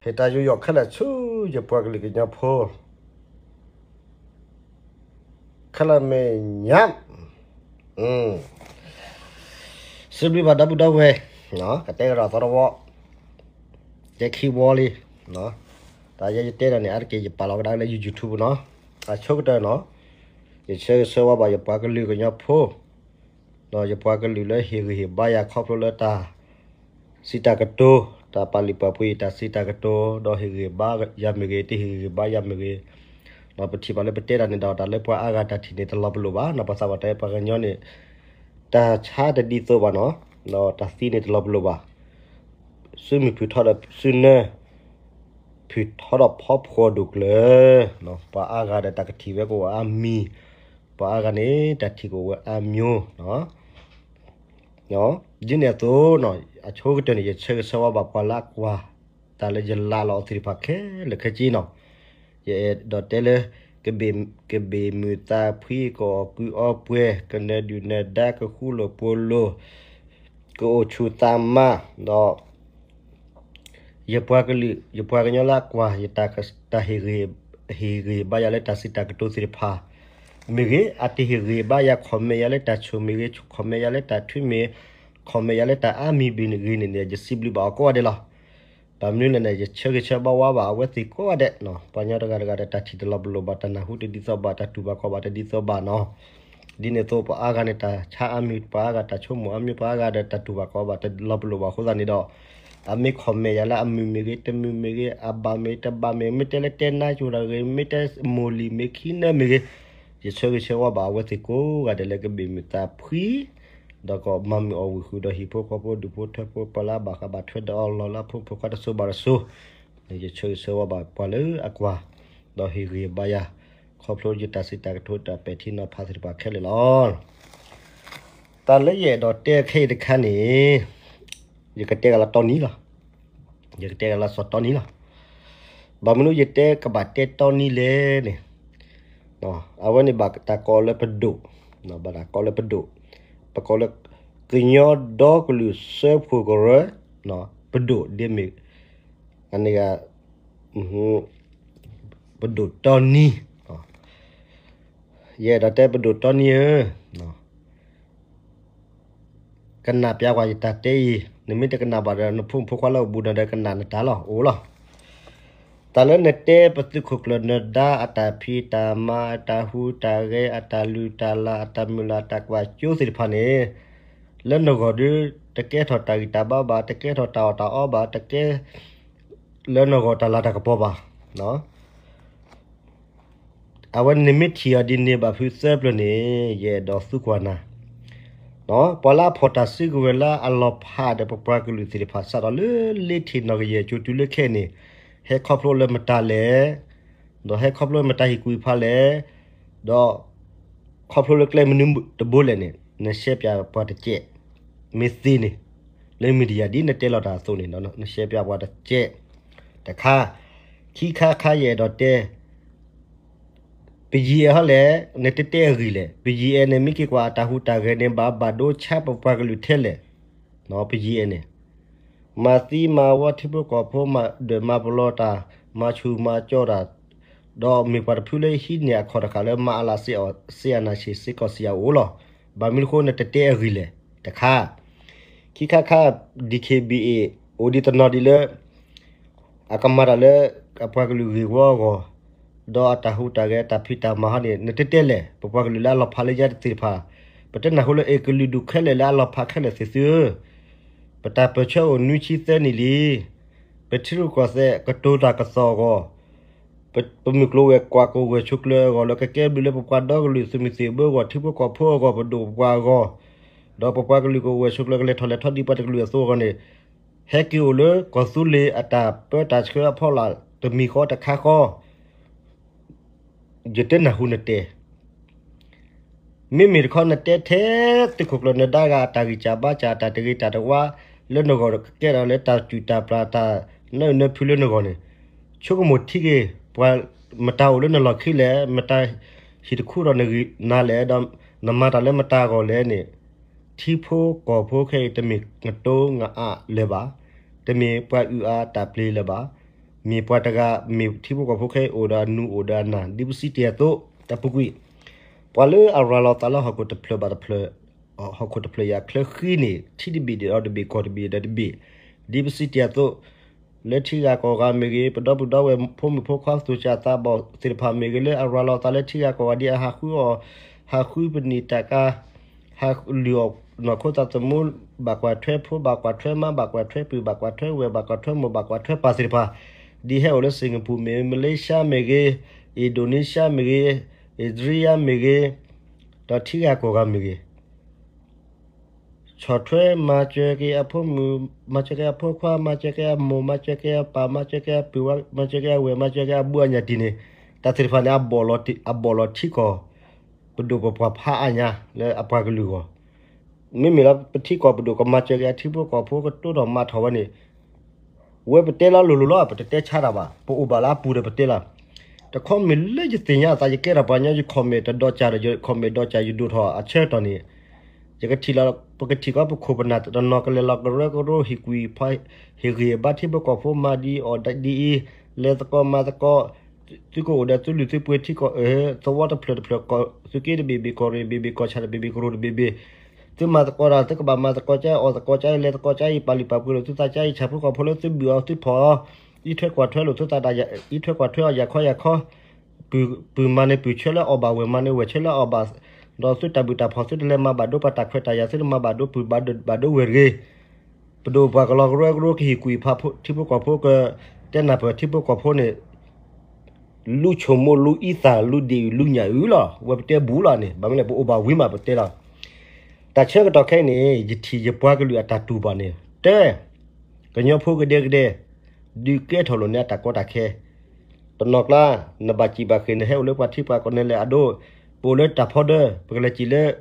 ယတၢ်ယူးယီၣ်ခဲလၢာ်ဆူယပှၤကလုာ်ကညီဖိ ခဲလၢာ်မဲာ်ညါ စံးဘျုးဘၣ်ဒီပုၢ်ဒီဝဲၢ်, ကတဲကဒီးသီတဝီ, တဲခံဝီလံ, တၢ်ယဲယတဲဒီးန့ၣ် အါတက့ၢ်ယပာ်လီၤကဒါလၢယ YouTube နီၤ, အဆိကတၢၢ်နီၤ, ယဆၢဂ့ၤဆၢဝါဘၣ်ယပှၤကလုာ်ကညီဖိ ဒီးယပှၤကလုာ်လၢဟ့ၣ်ဂံၢ်ဟ့ၣ်ဘါယၤခီဖျိလၢတၢ် စံးတၢ်ကတိၤ, တၢ်ပာ်လုၢ်ပာ်ပှ့ၤယတၢ်စံးတၢ်ကတိၤ, ဒီးဟ့ၣ်ဂံၢ်ဘါယၤမ့ၢ်ဂ့ၤ, တဟ့ၣ်ဂံၢ်ဘါယၤမ့ၢ်ဂ့ၤ, ဒီးပထံၣ်ဘၣ်လၢပတဲတၢ်န့ၣ်ဒီး တၢ်လၢပှၤအါဂၤတၢ်ထံၣ်န့ၣ်တလီၤပလိာ်ဘၣ်, ပှၤသးပှၢ်တဲပှၤကညီန့ၣ် တၢ်ဆါတဒ်သိးဘၣ်နီၤ, ဒီးတၢ်သံန့ၣ်တလီၤပလိာ်ဘၣ်, စုမုၢ်ဖုၣ်ထီဒီးစုနၢ, ဖုၣ်ထီဒီးဖီဖှီၣ်ဒိၣ်ကျၢၤ, ပှၤအါဂၤဒီးတၢ်ကထံၣ်ဝဲကအိၣ်အါမံၤ, ပှၤအါဂၤန့ၣ် တၢ်ထံၣ်ကအိၣ်ဝဲအါမျိုး ဒ်န့ၣ်အသိး, အဆိကတၢၢ်န့ၣ် ယဆၢဂ့ၤဆၢဝါဘၣ်ပှၤလၢအကွၢ်, တၢ်လၢယလၢ်လီၤအီၤသ့ၣ်တဖၣ်ခဲလၢာ်ခဲဆ့နီၤ, ယအဲၣ်ဒိးတဲလၢ ကဘ့ၣ်မုာ်သးဖှံ ကအီၣ်ကုၢ်အီပှဲၤ, ကနၢၤဒုၣ်နၢၤဒါ ကဃူလိာ်ဖိးလိာ်, ကအိၣ်ဆူၣ်သးမၤ, ဒီး ယပှၤကလုာ် ယပှၤကညီလၢအကွၢ် ယတၢ်ဟ့ၣ်ဂံၢ် ဟ့ၣ်ဂံၢ်ဘါယၤလၢတၢ်စံးတၢ်ကတိၤသ့ၣ်တဖၣ်မ့ၢ်ဂ့ၤ, အတဟ့ၣ်ဂံၢ်ဘါယၤ comment ယၤလၢတၢ်ဆိၣ်မ့ၢ်ဂ့ၤ, comment ယၤလၢတၢ်ထွံမ့ၢ်, comment ယၤလၢတၢ်အါမံၤမ့ၢ်ဂ့ၤန့ၣ်န့ၣ် ယစံးဘျုးဘၣ်အီၤကိးဂၤဒဲးလီၤ. ဘၣ်မနုၤလဲၣ်န့ၣ် ယဆၢဂ့ၤဆၢဝါဘၣ်အဝဲသ့ၣ်ကိးဂၤဒဲး, ပှၤကညီတဂၤတဂၤဒီး တၢ်ထံၣ်တလီၤပလိာ်ဘၣ်, တၢ်နၢ်ဟူတဒ်သိးဘၣ်, တၢ်တူၢ်ဘၣ်ခီၣ်ဘၣ်တဒ်သိးဘၣ်နီၤ. ဒ်န့ၣ်အသိး ပှၤအါဂၤန့ၣ် တၢ်ဆါအါမံၤ, ပှၤအါဂၤတၢ်ဆိကမိၣ်အါမံၤ, ပှၤအါဂၤဒီးတၢ်တူၢ်ဘၣ်ခီၣ်ဘၣ်တလီၤပလိာ်ဘၣ်အဃိသတးန့ၣ်ဒီး, အမ့ၢ် comment ယၤလၢအမုာ်မ့ၢ်ဂ့ၤ, တမုာ်မ့ၢ်ဂ့ၤ, အဘၣ်မ့ၢ်တဘၣ်မ့ၢ်, မ့ၢ်တဲလၢတဲနါကိၤတၢ်ဂ့ၤ, မ့ၢ်တဲမိၢ်လံၤမ့ၢ်ခံနၢမ့ၢ်ဂ့ၤ, ယဆၢဂ့ၤဆၢဝါဘၣ်အဝဲသ့ၣ်ကိးဂၤဒဲးလၢကဘ့ၣ်မုာ်သးဖှံ ဒီးကမၤမုာ်အီၣ်ဝံၤဃုာ်ဒီးဟံၣ်ဖိဃီဖိဒူၣ်ဖိထၢဖိ ပှၤလၢအဘၣ်ဃးဘၣ်ထွဲဒီးအီၤလီၤလၢအဖိမုၣ်ဖိခွါတစိၤဘၣ်တစိၤ, ယဆၢဂ့ၤဆၢဝါဘၣ်ပှၤလၢအကွၢ်, ဒီးဟ့ၣ်ဂံၢ်ဘါယၤ, ခီဖျိယတၢ်စံးတၢ်ကတိၤတၢ်ပဲာ်ထံနီၤဖးသ့ၣ်တဖၣ်ခဲလၢာ်လီၤ. တၢ်လၢယအဲၣ်ဒိးတဲခဲအံၤတခါန့ၣ်, ယကတဲကလီၤတီနံၤလီၤ. ယကတဲကလီၤစီၤတီနံၤလီၤ. ဘၣ်မနုၤယတဲကဘၣ်တဲတီနံၤလဲၣ်န့ၣ်, အဝဲန့ၣ်ဘၣ်တၢ်ကိးလၢပဒိၣ်, ဘၣ်တၢ်ကိးလၢပဒိၣ်, ပကိးလၢ ကညီဒီကလုာ်စၢဖှိၣ်ကရၢ, ပဒိၣ်ဒ်မ့ၢ်, အန့ၣ်ဂ့ၤ ပဒိၣ်တီနံၤ, ယအဲၣ်ဒိးတဲပဒိၣ်တီနံၤဧၢ, ကနၣ်ပျးကွၢ်ယတၢ်တဲအံၤ, နမ့ၢ်တကနၣ်ဘၣ်ဒီး နဖိမုၣ်ဖိခွါလၢအအိၣ်ဘူးဒီး ကနၣ်နတၢ်လီၤ, အိၣ်လီၤ. တၢ်လၢနတဲပသုးခိၣ်ကျၢၢ်နၢၤဒါအတၢ်ဖံးတၢ်မၤ အတၢ်ဟူးတၢ်ဂဲၤ အတၢ်လုၢ်တၢ်လၢ် အတၢ်မုၢ်လၢ် အတၢ်ကွၢ်စိသ့ၣ်တဖၣ်န့ၣ်, လၢနဂီၢ်ဒုး တကဲထီၣ်တၢ်ဂံၢ်တၢ်ဘါဘၣ်, တကဲထီၣ်တၢ်အီၣ်တၢ်အီဘၣ်, တကဲ လၢနဂီၢ်တၢ်လၤတၢ်ကပီၤဘၣ်. အဝဲန့ၣ်မ့ၢ်ထံၣ်အီၤဒ်န့ၣ်ဘၣ်ဖုသၢပျၢၤန့ၣ် ယအဲၣ်ဒိးသံကွၢ်နၤ, ပှၤလၢအဖီၣ်တၢ်စုကဝဲၤလၢအလီၤဖးဒီးပပှၤကလုာ်သ့ၣ်တဖၣ် စးထီၣ်လၢလ့ထံၣ်နီၢ်ကယဲၢ်ကၠိတုၤလၢခဲအံၤန့ၣ်, ဟဲခီဖျိလၢမတၤလဲၣ်, ဒီးဟဲခီဖျိမတၤဟံၣ်ကွံာ်ဖးလဲၣ်, ဒီး ခီဖျိလၢကျဲမနုၤတဘိလဲၣ်န့ၣ် နရှဲပၠးပှၤတကဲး, မ့ၢ်သ့န့ၣ်, လၢ media ဒ်နတဲလီၤတၢ်အသိးန့ၣ် နရှဲပၠးပှၤတကဲး, တခါ, ခံခါခါယအဲၣ်ဒိးတဲ ပယံၤအဲၣ်ဟီလဲၣ်, နတတဲအဂ့ၢ်လဲၣ်, ပယံၤအဲၣ်န့ၣ် မ့ၢ်က့ၤကွၢ်အတၢ်ဟူးတၢ်ဂဲၤန့ၣ် ဘၣ်ဘၣ်ဒိဆါပပှၤကလုာ်ထဲလဲၣ်, ပယံၤအဲၣ်န့ၣ် မၤသံမၤဝီထံဖိကီၢ်ဖိ မၤဒၢၣ်မၤပလီၢ်တၢ်, မၤဆူၣ်မၤကၠီတၢ်, ဒီးမ့ၢ်ပှၤတဖုလၢဟံးန့ၢ်အခီၣ်တဃာ်လၢမၤအလၤစ့အီၤ စ့အနၢ်ဆံးစ့ၢ်ကီးစ့ၢ်အအိၣ်လီၤ. ဘၣ်မနုၤအဃိနတတဲအဂ့ၢ်လဲၣ်, တခါ, ခံခါခါ DKBA အိၣ်ဒံးတနီၤဒံးလၢ အကမၤတၢ်လၢ အပှၤကလုာ်ဂ့ၢ်ဝီအဂီၢ်, ဒီးအတၢ်ဟူးတၢ်ဂဲၤ အတၢ်ဖံးတၢ်မၤဟီန့ၣ် နတတဲလဲၣ်, ပပှၤကလုာ်လၢအလီၤဖးလၢညါသ့ၣ်တဖၣ်, ပတနၢ်ဟူလၢအဲကလုာ်ဒူၣ်ခဲလၢာ်လၢအလီၤဖးခဲလၢာ်သ့ၣ်သုဧၢ, ပတၢ်ပၢၢ်ဆၢအိၣ်နွံဆံသၢနံၣ်လံ, ပထံရူၢ်ကီၢ်သဲးကတိၤတၢ်ကစီၣ်အဂီၢ်, ပမုၢ်ကျိၤဝဲၤကွာ်ကအိၣ်ဂၢၢ်ဆိးကျၢၤအဂီၢ် လၢကကဲဘျုးလၢပပှၤဒီကလုာ်သုးမုၢ်သံၣ်ဘိအဂီၢ် ထံဖိကီၢ်ဖိအဂီၢ် ပဒိၣ်ပပှၢ်အဂီၢ်, ဒီးပပှၤကလုာ်ကအိၣ်ဂၢၢ်ဆိးကျၢၤ ကလဲၤထီၣ်လဲၤထီဒ်ပှၤတကလုာ်အသိးအဂီၢ်န့ၣ်, ဟဲက့ၤအိၣ်လၢကီၢ်သူလ့ၤအတၢ်ပၢတၢ်ဆှၢအဖီလာ် တမံၤဃီတခါဃီ ယတနၢ်ဟူနတဲ, မ့မ့ၢ်တခီနတဲထဲ သုးခိၣ်ကျၢၢ်နၢၤဒါဂၤအတၢ်ဂံၢ်စၢ်ဘါစၢ် အတၢ်တဂ့ၤတၢ်တဝါ လၢနဂီၢ်ကဲထီၣ်လၢတၢ်စူၢ်တၢ်ပျၢ်တၢ်နၢအုၣ်နၢဖုလၢနဂီၢ်န့ၣ်, ဆိကမိၣ်ထံက့ၤ ပှၤမတၤအိၣ်လၢနလီၢ်ခံလဲၣ်, မတၤဟံၣ်တခူဒီးနဂံၢ်နၤလဲၣ်, ဒီးနမၤတၢ်လၢမတၤအဂီၢ်လဲၣ်န့ၣ်, ထံဖိကီၢ်ဖိခဲအံၤ တမ့ၢ်နတိနအါလၢၤဘၣ်, တမ့ၢ်ပှၤအုၣ်အါတၢ်ပျ့ၤလၢၤဘၣ်, မ့ၢ်ပှၤတဂၤ မ့ၢ်ထံဖိကီၢ်ဖိခဲအံၤအိၣ်ဒီးအနူအိၣ်ဒီးအနၢ် ဒ်ပစံးတ့ၢ်အသိး တၢ်ပူၤကွံာ် ပှၤလၢအရၤလီၤသးလၢဟီၣ်ခိၣ်တဖျၢၣ်ဘၣ်တဖျၢၣ် ဟီၣ်ခိၣ်တဖျၢၣ်အံၤအချၢဃံန့ၣ် ထံတဘ့ၣ်ဒီးတဘ့ၣ် ကီၢ်တဘ့ၣ်ဒီးတဘ့ၣ် ဒ်ပစံးတ့ၢ်အသိး လၢထံဂၤကီၢ်ဂၤမ့ၢ်ဂ့ၤ ပဒီပုၢ်ဒီဝဲၢ်ဖိမုၣ်ဖိခွါသူၣ်စၢ်သးဘီၣ်သ့ၣ်တဖၣ်မ့ၢ်ဂ့ၤ လၢအရၤလီၤသးလၢထံဂၤကီၢ်ဂၤဒ်အဟးဃုအီၣ် ဟးဃုပနံာ်တၢ်ကါ ဟးလုၢ်အီၣ်နီၢ်ခိသးသမူ ဘၣ်ကွၢ်ထွဲဖိ ဘၣ်ကွၢ်ထွဲမါ ဘၣ်ကွၢ်ထွဲပုၢ် ဘၣ်ကွၢ်ထွဲဝဲၢ် ဘၣ်ကွၢ်ထွဲမိၢ် ဘၣ်ကွၢ်ထွဲပၢ်သ့ၣ်တဖၣ် ဒ်ဟဲအိၣ်လၢစ့ၣ်ကပူၤမ့ၢ် မလ့ၡါမ့ၢ်ဂ့ၤ အံၣ်ဒိၣ်နံၡါမ့ၢ်ဂ့ၤ အံၣ်စရံယါမ့ၢ်ဂ့ၤ ဒီးထံဂၤကီၢ်ဂၤမ့ၢ်ဂ့ၤ ဆီၣ်ထွဲမၤစၢၤက့ၤအဖိမုၣ် မၤစၢၤက့ၤအဖိခွါ မၤစၢၤက့ၤအမိၢ် မၤစၢၤက့ၤအပၢ် မၤစၢၤက့ၤအပုၢ်ဝဲၢ် မၤစၢၤက့ၤအဝဲၢ် မၤစၢၤက့ၤအဘူးအညၣ်တံၢ်န့ၣ် တၢ်သ့ၣ်တဖၣ်န့ၣ် အဘီၣ်လီၤထံကီၢ် ပဒိၣ်ပပှၢ်ဖးအါညါလၢအပှၤကလုာ်အဂီၢ် မ့မ့ၢ်လၢပထံကီၢ်ပဒိၣ်ကမၤစၢၤက့ၤအထံဖိကီၢ်ဖိကတိၤထီၣ်မၤထီၣ်ဝဲန့ၣ် ဝဲပတဲလီၤလိၤလိၤလီၤ ပတတဲဆါတၢ်ဘၣ် ပအိၣ်ဘၣ်လၢအပူၤဒီးပတဲလီၤ တခီမ့ၢ်လၢယသ့ၣ်ညါအသး ယကဲထီၣ်ပှၤကညီ ယ comment တဒီးစၢ်ဒီး ယ comment ဒီးစၢ် ယဒိၣ်ထီၣ်အဆၢကတီၢ်န့ၣ် ယကထံၣ်လီၤ ပကထံၣ်ကီးပခိၣ်ပနၢ်တနီၤကလဲၤလီၤကရၢကရိ ဟ့ၣ်ကူၣ်ဟ့ၣ်ဖး ဟ့ၣ်ဂံၢ်ဟ့ၣ်ဘါထံဖိကီၢ်ဖိ မၤဒ်အံၤအီၣ်ဒ်အံၤ လဲၤသကိးမၤသကိး သုကအိၣ်ဒီးသုလုၢ်သုပှ့ၤထံကီၢ် သဝီတဖျၢၣ်တဖျၢၣ် သုးက့တဘ့ၣ်ဘ့ၣ် ကီၢ်ရ့ၣ်ဘ့ၣ်ဘ့ၣ် ကီၢ်ဆၣ်တဘ့ၣ်ဘ့ၣ် ကရူၢ်တဘ့ၣ်ဘ့ၣ် သုမၤသကိးတၢ် သုကဘၣ်မၤသကိးကါ အီၣ်သကိးကါ လဲၤသကိးကါအံၤ ပာ်လုၢ်ပာ်ပှ့ၤလိာ်သုသးကါအံၤ ဆၣ်ဖိကီၢ်ဖိလၢသုဘုၣ်အီၤသုဖီၣ်အီၤ အံးထွဲကွၢ်ထွဲလိာ်သုသးတၢ် အံးထွဲကွၢ်ထွဲအီၤ ယၤခီယၤခီ ပုၢ်မၤန့ၢ်ပုၢ်ဆၢလၢအီၣ်ဘၣ် ဝဲၢ်မၤန့ၢ်ဝဲၢ်ဆၢလၢအီၣ်ဘၣ် ဒီးသုတၢ်ဘုၣ်တၢ်ဖီၣ် သုတလဲၤမၤဘၣ်ဒိပှၤတၢ်ခွဲးတၢ်ယာ် သုတမၤဘၣ်ဒိပုၢ်ဘၣ်ဒိၣ်ဘၣ်ဒိဝဲၢ်တဂ့ၤ ပဒိၣ်ပပှၢ်ကလီကရၢကရိကဟ့ၣ်ကူၣ်ဖးထံဖိကီၢ်ဖိက တဲနၢ်ပၢၢ်ထံဖိကီၢ်ဖိန့ၣ် လူၤဆိမိၣ်လူၤအံသၣ် လူၤဒ့ၣ်လူၤညၣ်အုလီၤ ဝဲပတဲဘူးလီၤန့ၣ် ဘၣ်မနုၤလဲၣ် ပအိၣ်ဘၣ်ဝံၤမးပတဲလီၤ တၢ်ဆၢကတီၢ်ခဲအံၤန့ၣ် ယထံၣ်ယပှၤကလုာ်အတၢ်တူၢ်ဘၣ်န့ၣ် တၢ ကညီဖိကဒဲကဒဲ ဒုးကဲထီၣ်လိာ်န့ၢ်အတၢ်ကီတၢ်ခဲ တနီၤကျါ နဘၣ်စံးဘၣ်ဃ့ၢ် နဟဲအိၣ်လၢပှၤထံပှၤကီၢ် နလဲၤအဒိ ပအိၣ်လၢတၢ်ဖီဒၢ ပကလဲၤစံးလၢ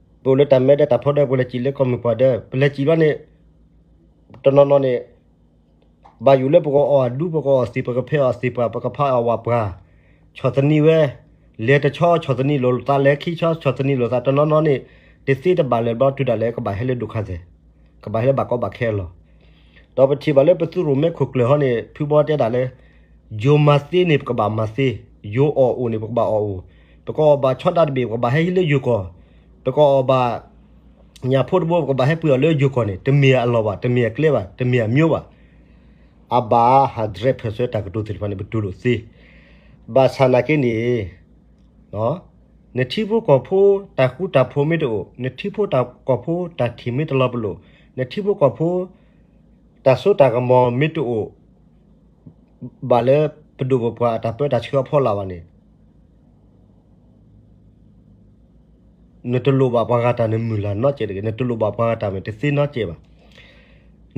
ပအိၣ်လၢတၢ်မဲဒီးတၢ်ဖီဒၢ ပလဲၤစံးလၢကီၢ်မုၢ်ပှၢ်ဒၢ ပလဲၤစံးဘျီန့ၣ် တနီၤနီၤန့ၣ် ဘၣ်ယိၣ်လၢပကအီၣ်အဒူ ပကအီၣ်သ့ၣ် ပကဖဲးအီၣ်သ့ၣ်ပှၢ် ပကဖးအီၣ်ဝၣ်ပှၢ် ဆီၣ်သနံးဝဲ လဲၤတဆီဆီၣ်သနံးလိာ်သး လဲၤခံဆီဆီၣ်သနံးလိာ်သး တနီၤနီၤန့ၣ် တသ့တဘၣ်လၢၤဘျီတုၤဒၣ်လဲာ် ကဘၣ်ဟဲလၢဒိၣ်ခါသဲး ကဘၣ်ဟဲလၢဘၣ်ကီဘၣ်ခဲအလီၢ် ဒီးပထံၣ်ဘၣ်လၢပသုးရိၣ်မဲခိၣ်ကျၢၢ်ဟီန့ၣ် ဖုဘီတဲဒၣ်လၢ ယိၤမၤသ့န့ၣ် ပကဘၣ်မၤသ့, ယိၤအီၣ်အိၣ်န့ၣ် ပကဘၣ်အီၣ်အိၣ်, ပကအီၣ်ဘၣ်ဆီဒၣ်တဘ့ၣ် ပကဘၣ်ဟဲဟံးလၢယိၤကီၢ်, ပကအီၣ်ဘၣ် ညၣ်ဖိတဘိ ပကဘၣ်ဟဲပှ့ၤအီၤလၢယိၤကီၢ်န့ၣ် တမ့ၢ်အလီၢ်ဘၣ်, တမ့ၢ်အကျဲဘၣ်, တမ့ၢ်အမျိုးဘၣ်. အဘၣ်ဟးဒြဲဖၢၣ်ဆၢတၢ်ကတိၤသ့ၣ်တဖၣ်န့ၣ် ပတူၢ်လိာ်သ့. ဘၣ်ဆၣ်နာ်က့န့ၣ် နထံဖိကီၢ်ဖိတၢ်ဃူတၢ်ဖိးမ့ၢ်တအိၣ်, နထံဖိကီၢ်ဖိတၢ်ထံၣ်မ့ၢ်တလီၤပလိာ်, နထံဖိကီၢ်ဖိ တၢ်စိတၢ်ကမီၤမ့ၢ်တအိၣ် ဘၣ်လၢပဒိၣ်ပပှၢ်အတၢ်ပၢတၢ်ဆှၢအဖီလာ်ဘၣ်န့ၣ် နတလိၣ်ဘၣ်ပှၤဂၤတၢ် နမုၢ်လၢ်နီတစဲးတဂ့ၤ, နတလိၣ်ဘၣ်ပှၤဂၤတၢ်မ့ၢ်တသ့နီတစဲးဘၣ်.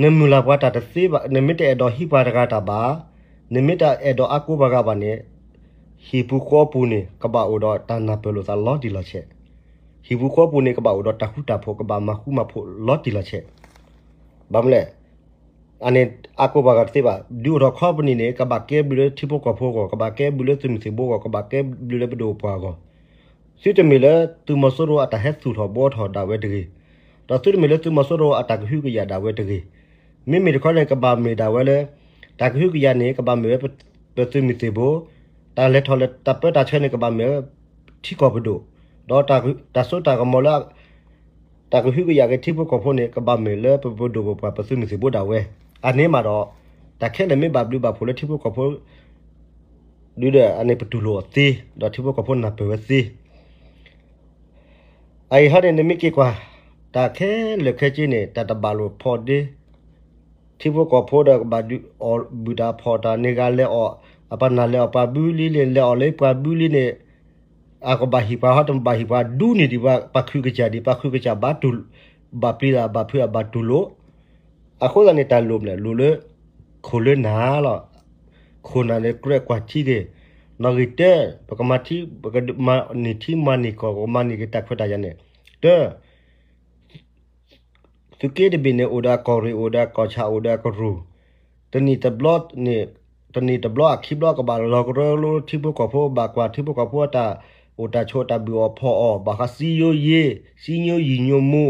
နမုၢ်လၢ်ပှၤတၢ်တသ့ဘၣ်, နမ့ၢ်တအဲၣ်ဒိးဟံးပှၤတဂၤတၢ်ဘၣ်, နမ့ၢ်တအဲၣ်ဒိးအါကိးပှၤဂၤဘၣ်န့ၣ်, ဟံၣ်ပူၤဃီပူၤန့ၣ် ကဘၣ်အိၣ်ဒီးတၢ်နၢ်ပၢၢ်လိာ်သးလီၤတံၢ်လီၤဆဲး, ဟံၣ်ပူၤဃီပူၤန့ၣ် ကဘၣ်အိၣ်ဒီးတၢ်ဃူတၢ်ဖိး ကဘၣ်မၤဃူမၤဖိးလီၤတံၢ်လီၤဆဲး. ဘၣ်မနုၤလဲၣ် အန့ၣ် အါကိးပှၤဂၤတသ့ဘၣ်. ဒုးအိၣ်ထီၣ်ခီပနံၣ်န့ၣ် ကဘၣ်ကဲဘျုးလၢထံဖိကီၢ်ဖိအဂီၢ်, ကဘၣ်ကဲဘျုးလၢသုးမုၢ်သံၣ်ဘိအဂီၢ်, ကဘၣ်ကဲဘျုးလၢပဒိၣ်ပပှၢ်အဂီၢ်. သုတမ့ၢ်လၢသုးမီၤစိရိၤအတၢ်ဟဲသူၣ်ထီၣ်ဘှီထီၣ်ဒၣ်ဝဲတဂ့ၤ, ဒီးသုတမ့ၢ်လၢသုးမီၤစိရိၤအတၢ်ကဟုကယာ်ဒၣ်ဝဲတဂ့ၤ. မ့မ့ၢ်တခီန့ၣ် ကဘၣ်မ့ၢ်ဒၣ်ဝဲလၢ တၢ်ကဟုကယာ်န့ၣ် ကဘၣ်မ့ၢ်ဝဲပသုးမုၢ်သံၣ်ဘိ, တၢ်လဲၤထီၣ်လဲၤတၢ်ပၢတၢ်ဆှၢန့ၣ် ကဘၣ်မ့ၢ်ဝဲ ထံကီၢ်ပဒိၣ်, ဒီးတၢ်စိတၢ်ကမီၤလၢ တၢ်ကဟုကယာ်က့ၤထံဖိကီၢ်ဖိန့ၣ် ကဘၣ်မ့ၢ်လၢပပဒိၣ်ပပှၢ်ပသုးမုၢ်သံၣ်ဘိဒၣ်ဝဲ. အန့ၣ်မးဒီး တၢ်ခဲလၢာ်မ့ၢ်ဘၣ်ဘျုးဘၣ်ဖှိၣ်လၢထံဖိကီၢ်ဖိ ဒုဒီး အန့ၣ်ပတူၢ်လိာ်အီၤသ့, ဒီးထံဖိကီၢ်ဖိနၢ်ပၢၢ်ဝဲသ့. အအံၤဟီန့ၣ် နမ့ၢ်က့ၤကွၢ် တၢ်ခဲလၢာ်ခဲဆ့န့ၣ် တၢ်တဘၣ်လိာ်ဖီဒ့ ထံဖိကီၢ်ဖိဒီးကဘၣ်ဒုးအီၣ်ဘုၣ်တၢ်ဖီၣ်တၢ်န့ၣ်ဂၤလဲၤအီၣ်, အပှၤနၢ်လဲၤအီၣ်ပှၤဘုလံန့ၣ် လဲၤအီၣ်လၢပှၤဘုလံန့ၣ်, အကဘၣ်ဟံးပှၤဟီ တဘၣ်ဟံးပှၤဒူန့ၢ်ဒံးပှၤ ပှၤခုကစၢ်ဒံး ပှၤခုကစၢ်ဘၣ်တူၢ်, ဘၣ်ပျံၤတၢ်ဘၣ်ဖုးအဘၣ်တူၢ်လိာ်. အဃိသတးန့ၣ် တၢ်လိၣ်မနုၤလဲၣ် လိၣ်လၢ ခိၣ်လၢနၤလီၤ. ခိၣ်နၢ်န့ၣ်ကြၢးကွၢ်ထံက့ၤ, နီၣ်ဂံၢ်တၢ ပကမၤထံ ပကမၤန့ၢ်ထံမၤန့ၢ်ကီၢ် ပကမၤန့ၢ်က့ၤတၢ်ခွဲးတၢ်ယာ်န့ၣ်, တၢ သုးက့တဘ့ၣ်န့ၣ် အိၣ်ဒီးအကီၢ်ရ့ၣ် အိၣ်ဒီးအကီၢ်ဆၣ် အိၣ်ဒီးအကရူၢ်, တနံၣ်တဘျီန့ၣ်, တနံၣ်တဘျီအခံဘျီကဘၣ်လီၤကရၢလိထံဖိကီၢ်ဖိ ဘၣ်ကွၢ်ထံဖိကီၢ်ဖိအတၢ်အိၣ်တၢ်ဆိးတၢ်ဘုၣ်အီၣ်ဖီၣ်အီၣ် ဘၣ်ဃးစည်းရုံးရေး, စည်းရုံးရေး ညီမူ,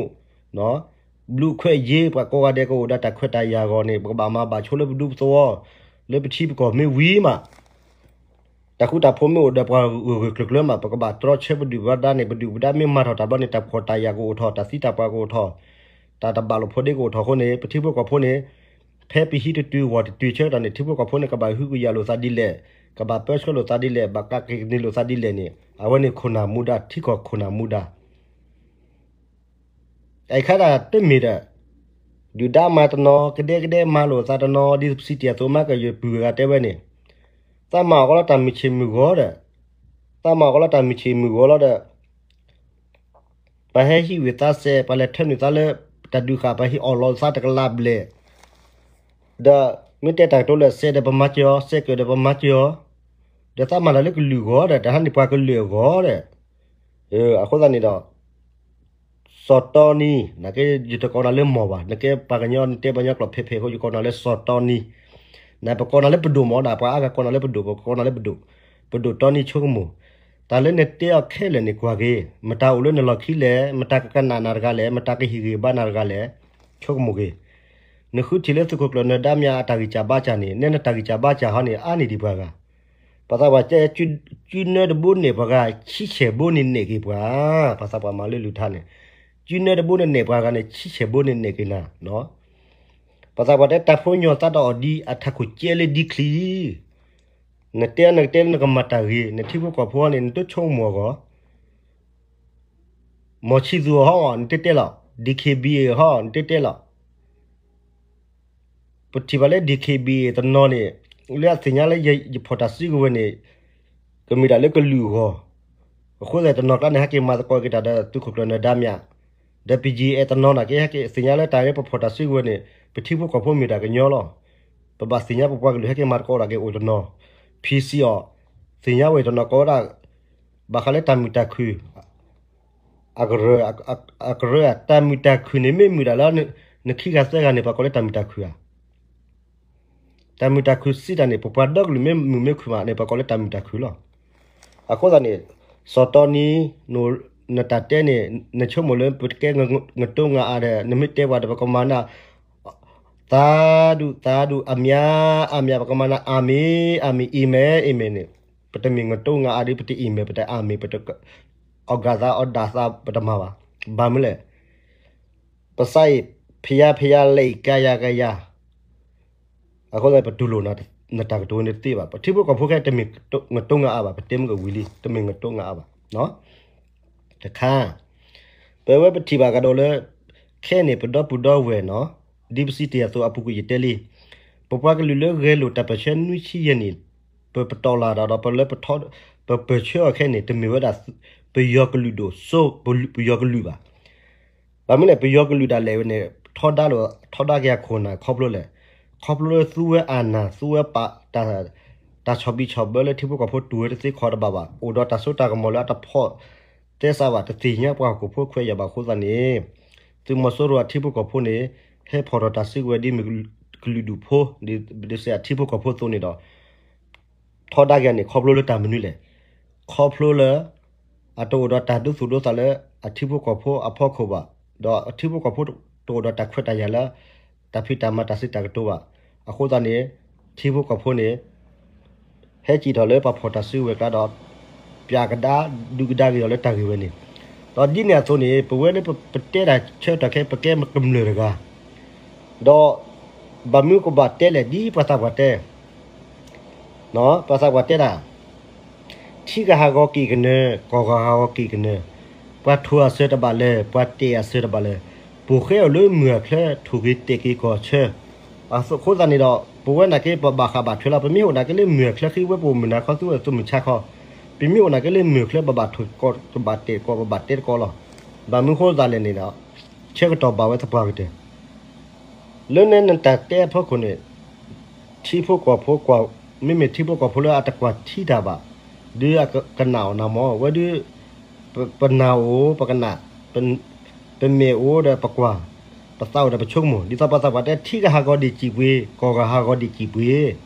ဘျုးခွဲးရေး ပှၤကိးဂၤဒဲးကအိၣ်ဒီးတၢ်ခွဲးတၢ်ယာ်အဂီၢ်န့ၣ် ပကဘၣ်မၤဘၣ်ဆိလၢပဒူပသဝီ လၢပထံပကီၢ်မ့ၢ်ဝံၤမး တၢ်ဃူတၢ်ဖိးမ့ၢ်အိၣ်ဒီးပှၤဂၢၢ်ဂၢၢ်ကျၢၤကျၢၤမး ပကဘၣ်တြီဆၢပဒုၣ်ပဒါန့ၣ် ပဒုၣ်ပဒါမ့ၢ်မၤထီၣ်တၢ်ဘျီန့ၣ် တၢ်ဖှီၣ်တၢ်ယာ်ကအိၣ်ထီၣ် တၢ်သံတၢ်ပှၢ်ကအိၣ်ထီၣ် တၢ်တဘၣ်လိာ်ဖိးဒ့ကအိၣ်ထီၣ်အဃိန့ၣ် ပထံဖိကီၢ်ဖိန့ၣ် ဖဲပဟံးတတုၤဝီၤတတုၤဆၢကတီၢ်န့ၣ် ထံဖိကီၢ်ဖိန့ၣ် ကဘၣ်ဟုကယာ်လိာ်သးဒ်လဲၣ်, ကဘၣ်ပၢဆှၢလိာ်သးဒ်လဲၣ်, ဘၣ်ကးက့ၤကန့ၢ်လိာ်သးဒ်လဲၣ်န့ၣ် အဝဲန့ၣ်ခိၣ်နၢ်မူဒါ ထံကီၢ်ခိၣ်နၢ်မူဒါ အခဲဒၣ်တမ့ၢ်ဒီး ဒုၣ်ဒါမၤတနီၤ ကဒဲကဒဲမၤလိာ်သးတနီၤ ဒ်ပစံးတ့ၢ်အသိးမးကယပုၢ်ဂၤတဲဝဲန့ၣ် သးမၤအီၣ်ကီးလီၤတၢ်မုၢ်ဆ့ၣ်မုၢ်ဂီၤဒီး သးမၤအီၣ်ကီးလီၤတၢ်မုၢ်ဆ့ၣ်မုၢ်ဂီၤလီၤဒီး ပှၤဟဲဟံးဝံၤသးစဲး ပှၤလဲၤထၢနုာ်သးလၢတၢ်ဒုးဃာ် ပှၤဟံးအီၣ်လီၤသးတကလးဘျဲၣ် ဒီးမ့ၢ်တဲတၢ်ကတိၤလၢစဲးဒီးပမၤစၢၤအီၤ စဲးကၢၣ်ဒီးပမၤစၢၤအီၤ ဒီးသးမၤတၢ်လၢကလုာ်အဂီၢ်ဒီး တၢ်ဟးန့ၢ်ပှၤကလုာ်အဂီၢ်ဒီး အဃိသတးန့ၣ်ဒီး စီၤတီနံ နကဲယတကိးနၤလၢမီၢ်ဘၣ် နကဲပှၤကညီနတဲပှၤကညီကျိာ်ဖဲးဖဲးအဃိ ယကိးနၤလၢစီၤတီနံ နပကိးနၤလၢပဒိၣ်မးဒီး ပှၤအါဂၤကိးနၤလၢပဒိၣ် ပကိးနၤလၢပဒိၣ် ပဒိၣ်တီနံဆိကမိၣ် တၢ်လၢနတဲအီၤခဲလၢာ်န့ၣ်ကွၢ်က့ၤ မတၤအိၣ်လၢနလီၢ်ခံလဲၣ် မတၤကကနၣ်နၤတဂၤလဲၣ် မတၤကဟ့ၣ်ဂံၢ်ဘါနၤတဂၤလဲၣ် ဆိကမိၣ်က့ၤ နဃုထံၣ်လၢသုးခိၣ်ကျၢၢ်နၢၤဒါမၠးအတၢ်ဂံၢ်စၢ်ဘါစၢ်န့ၣ် နဲနတၢ်ဂံၢ်စၢ်ဘါစၢ်ဟီန့ၣ် အါန့ၢ်ဒံးပှၤဂၤ ပှၤသးပှၢ်တဲ ကုနၢတဘိန့ၢ်ပှၤဂၤ ဆံဆဲၣ်ဘိန့ၣ်နဲၣ်က့ၤပှၤ ပှၤသးပှၢ်မၤလၢလုၢ်ထါန့ၣ် ကုနၢတဘိန့ၣ်နဲၣ်ပှၤဂၤန့ၣ် ဆံဆဲၣ်ဘိန့ၣ်နဲၣ်က့ၤနၤ ပှၤသးပှၢ်တဲ တၢ်ဖိညီသးတအီၣ်ဒံး အထးခိၣ်ကဲလၢဒံချံ နတဲနကတဲလၢနကမၤတၢ်ဂ့ၤ နထံဖိကီၢ်ဖိန့ၣ် နတဆိကမိၣ်အဂီၢ် မီၢ်ဆံသူၣ်အီၤဟီ နတတဲလီၤ DKBA ဟီ နတတဲလီၤ ပထံၣ်ဘၣ်လၢ DKBA တနီၤန့ၣ် လၢအသ့ၣ်ညါလၢယဖီၣ်တၢ်စုကဝဲၤန့ၣ် ကမ့ၢ်ဒၣ်လၢကလုာ်အဂီၢ် အဃိသတးတနီၤကျါန့ၣ် ဟဲက့ၤမၤသကိးက့ၤတၢ်ဒီးသုးခိၣ်ကျၢၢ်နၢၤဒါမၠး ဒီး ပီၣ်ကၠံၣ်အဲၣ် တနီၤန့ၣ်က့ ဟဲက့ၤသ့ၣ်ညါလၢတၢ်လၢပဖီၣ်တၢ်စုကဝဲၤန့ၣ် ပထံဖိကီၢ်ဖိမ့ၢ်ဒၣ်ကညီလီၤ ပဘၣ်သ့ၣ်ညါပပှၤကလုာ်ဟဲက့ၤမၤသကိးဒၣ်က့ၤအိၣ်တနီၤ PC အီၤ သ့ၣ်ညါဝဲတနီၤကိးဝဲဒၣ် ဘၣ်ဃးလၢတၢ်မုာ်တၢ်ခုၣ် အကရၢ အကရၢ တၢ်မုာ်တၢ်ခုၣ်န့ၣ်မ့ၢ်မုာ်ဒၣ်လၢ နခံဂၤသၢဂၤန့ၣ် ပှၤကိးလၢတၢ်မုာ်တၢ်ခုၣ်ဧါ တၢ်မုာ်တၢ်ခုၣ်စံးတၢ်န့ၣ် ပပှၤဒီကလုာ်မ့ၢ်မုာ်မ့ၢ်ခုၣ်မးန့ၣ် ပှၤကိးလၢတၢ်မုာ်တၢ်ခုၣ်လီၤ အဃိသတးန့ၣ် စီၤတီနံ နတၢ်တဲန့ၣ် နဆိကမိၣ်လၢပကဲ ငတိငါအါဒီး နမ့ၢ်တဲပှၤဒီး ပကမၤနၢ် သးဒူၣ် သးဒူၣ် အမံၤ အမံၤ ပကမၤနၢ် အၤမ့ၣ် အၤမ့ၣ် အံၤမဲၣ် အံၤမဲၣ်န့ၣ် ပတမ့ၢ်ငတိငါအါဒီး ပတအံၤမဲၣ် ပတအၤမ့ၣ် ပတအီၣ်ဂၤသးအီၣ်ဒၣ်သး ပတမၤဘၣ် ဘၣ်မနုၤလဲၣ် ပစးအံၤ ဖယါဖယါလဲၤအံၤ ကယၤကယၤ အဃိသတး ပတူၢ်လိာ်နတၢ်ကတိၤန့ၣ်တသ့ဘၣ် ပထံဖိကီၢ်ဖိခဲ တမ့ၢ်ငတိငါအါဘၣ် ပတဲမုၢ်ကဝံၤလံ တမ့ၢ်ငတိငါအါဘၣ် တခါ ပဝဲပထံၣ်ဘၣ်ကဒီးလၢ ခဲန့ၣ် ပဒီပုၢ်ဒီဝဲၢ်နီၤ ဒ်ပစံးတ့ၢ်အသိးအပူၤကွံာ်ယတဲလံ ပပှၤကလုာ်လၢဂဲၤလိာ်တၢ်ပၢၢ်ဆၢနွံဆံယဲၢ်နံၣ် ပပတီၢ်လၢ်ဒီး ပလၢပထီ ပပၢၢ်ဆၢအီၤခဲန့ၣ် တမ့ၢ်ဝဲဒၣ် ပယီၤကလုာ်ဒိၣ်စိ ပယီၤကလုာ်ဘၣ် ဘၣ်မနုၤလဲၣ် ပယီၤကလုာ်ဒၣ်လဲာ်ဝဲန့ၣ် ထီဒါလိာ် ထီဒါက့ၤအခိၣ်နၢ်ခီဖျိလဲၣ် ခီဖျိလၢသူဝဲအနၢ် သူဝဲပာ် တၢ်ဆီၣ်ဘံၣ်ဆီၣ်ဘၢလၢထံဖိကီၢ်ဖိတူၢ်ဝဲတသ့ခီတဘၣ်ဘၣ် အိၣ်ဒီးတၢ်စိတၢ်ကမီၤလၢအတဖီၣ်သဲစးဘၣ် တသ့ၣ်ညါပှၤဟီၣ်ခိၣ်ဖိခွဲးယာ်ဘၣ်အဃိသတးန့ၣ် သုးမီၤစိရိၤအထံဖိကီၢ်ဖိန့ၣ် ဟဲဖီၣ်ထီၣ်တၢ်စုကဝဲၤဒ်မ့ၢ်ကလုာ်ဒူၣ်ဖိ ဒ်စ့ၢ်အထံဖိကီၢ်ဖိအသိးန့ၣ်ဒီး ထီဒါက့ၤန့ၣ် ခီဖျိလၢတၢ်မနုၤလဲၣ် ခီဖျိလၢ အတအိၣ်ဒီးတၢ်ဒိသူၣ်ဒိသးလၢ အထံဖိကီၢ်ဖိအဖီခိၣ်ဘၣ်, ဒီးအထံဖိကီၢ်ဖိတအိၣ်ဒီးတၢ်ခွဲးတၢ်ယာ်လၢ တၢ်ဖံးတၢ်မၤတၢ်စံးတၢ်ကတိၤဘၣ်. အဃိသတးန့ၣ် ထံဖိကီၢ်ဖိန့ၣ် ဟဲစံၣ်ထီၣ်လၢပှၤဖီၣ်တၢ်စုကဝဲၤကျါဒီး ပျးကဒါဒုးကဒါက့ၤဒီးလၢတၢ်ဂ့ၢ်ဝဲန့ၣ်, ဒီးဒ်န့ၣ်အသိးန့ၣ် ပဝဲလၢပတဲတၢ်ဆၢကတီၢ်ခဲ ပကဲကမျၢၢ်တဂၤ ဒီး ဘၣ်မနုၤကဘၣ်တဲလဲၣ် ဒ်ပှၤသးပှၢ်တဲ, ပှၤသးပှၢ်တဲဒၣ်, ထံဂၤဟးဂီၤက့ၤကနၢၤ, ကီၢ်ဂၤဟးဂီၤက့ၤကနၢၤ, ပှၤထိၣ်အစၢၤတဘၣ်လၢၤ, ပှၤတဲာ်အစၢၤတဘၣ်လၢၤ, ပိာ်ဃဲအိၣ်လၢမုၢ်အချၢ ထိၣ်က့ၤတဲာ်က့ၤကီၢ်ဆၢ. အဃိသတးန့ၣ်ဒီး ပဝဲနာ်က့ ပဘၣ်ဃးဘၣ်ထွဲလီၤ. ပမ့ၢ်အိၣ်နာ်က့လၢမုၢ်အချၢဃံ ဝဲပအိၣ်မုၢ်နၤခီ သုအိၣ်သူၣ်မုၢ်ဆါခီ, ပမ့ၢ်အိၣ်နာ်က့လၢမုၢ်အချၢ ပဘၣ်ထိၣ်ကီၢ် ပဘၣ်တဲာ်ကီၢ် ပဘၣ်တဲာ်ကီၢ်လီၤ. ဘၣ်မနုၤဃိသးလဲၣ်န့ၣ်ဒီး ဆၢကတီၢ်ဘၣ်ဝဲသပှၢ်ကတၢၢ် လၢန့ၣ်နတၢ်တဲအဖီခိၣ်န့ၣ် ထံဖိကီၢ်ဖိကွၢ်, မ့မ့ၢ်ထံဖိကီၢ်ဖိလၢအတကွၢ်ထံတၢ်ဘၣ်, ဒုးအကနၣ်အီၤနၤမၢ်, ဝဲဒုး ပနၢ်အိၣ် ပကနၣ်, ပမဲာ်အိၣ်ဒီးပကွၢ်, ပသးအိၣ်ဒီးပဆိကမိၣ်, ဒ်သိးပှၤသးပှၢ်တဲ ထံဂၤဟးဂီၤဒံၣ်စံၣ်ပှ့ၤ, ကီၢ်ဂၤဟးဂီၤဒံၣ်စံၣ်ပှ့ၤ,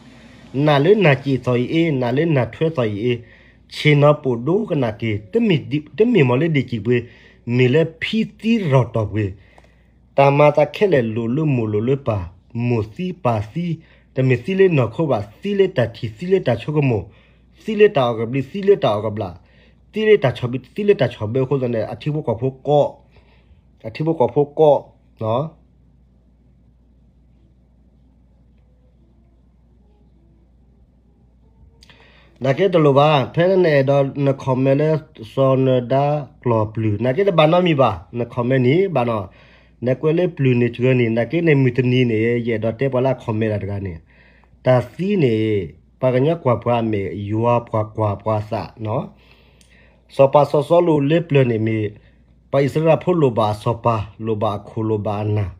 နၢ်လၢနၢ်စံၣ်သီၣ်အံၤအ့, နၢ်လၢနၢ်ထွဲသီၣ်အံၤအ့, ဆ့ၣ်နီၤပိာ်ဒိကနၣ်က့ၤ, တမ့ၢ်မ့ၢ်လၢဒံၣ်စံၣ်ပှ့ၤ, မ့ၢ်လၢဖံသံရီၣ်တီၢ်ပှ့ၤ တၢ်မၤသးခဲလၢာ်လိၣ်လၢမိၢ်လိၣ်လၢပၢ်, မိၢ်သံပၢ်သံ, တမ့ၢ်သံလၢနီၢ်ခိဘၣ်, သံလၢတၢ်ထံၣ်, သံလၢတၢ်ဆိကမိၣ်, သံလၢတၢ်အီၣ်ကဘျံး, သံလၢတၢ်အီၣ်ကဘျၣ်, သံလၢတၢ်ဆီၣ်ဘံၣ်, သံလၢတၢ်ဆီၣ်ဘၢအဃိသတးန့ၣ် အထံဖိကီၢ်ဖိကီ, အထံဖိကီၢ်ဖိကီ, နာ်က့တလိၣ်ဘၣ်, ဖဲနအဲၣ်ဒိးန comment လၢ စီၤနၢၤဒါကျိာ်ပျုၢ် နာ်က့တဘၣ်နီတမံၤဘၣ်, န comment န့ၣ်ဘၣ်နီၤ, နကွဲးလၢပျုၢ်န့ၣ်စှၤန့ၣ် နာ်က့န့ၣ်မုၢ်တနံၤန့ၣ် ယအဲၣ်ဒိးတဲပှၤလၢအ comment တၢ်တဂၤန့ၣ်, တၢ်သံန့ၣ် ပှၤကညီကွၢ်ပှၤအမဲာ်, ယွၤပှၤကွၢ်ပှၤအသးနီၤ. စီၤပၤစီၤစီလူးလၢပျၢၤန့ၣ်မ့ၢ် ပှၤအံၣ်စရ့လးဖိလိၣ်ဘၣ်အစီၤပၤ, လိၣ်ဘၣ်အခိၣ်, လိၣ်ဘၣ်အနၢ်,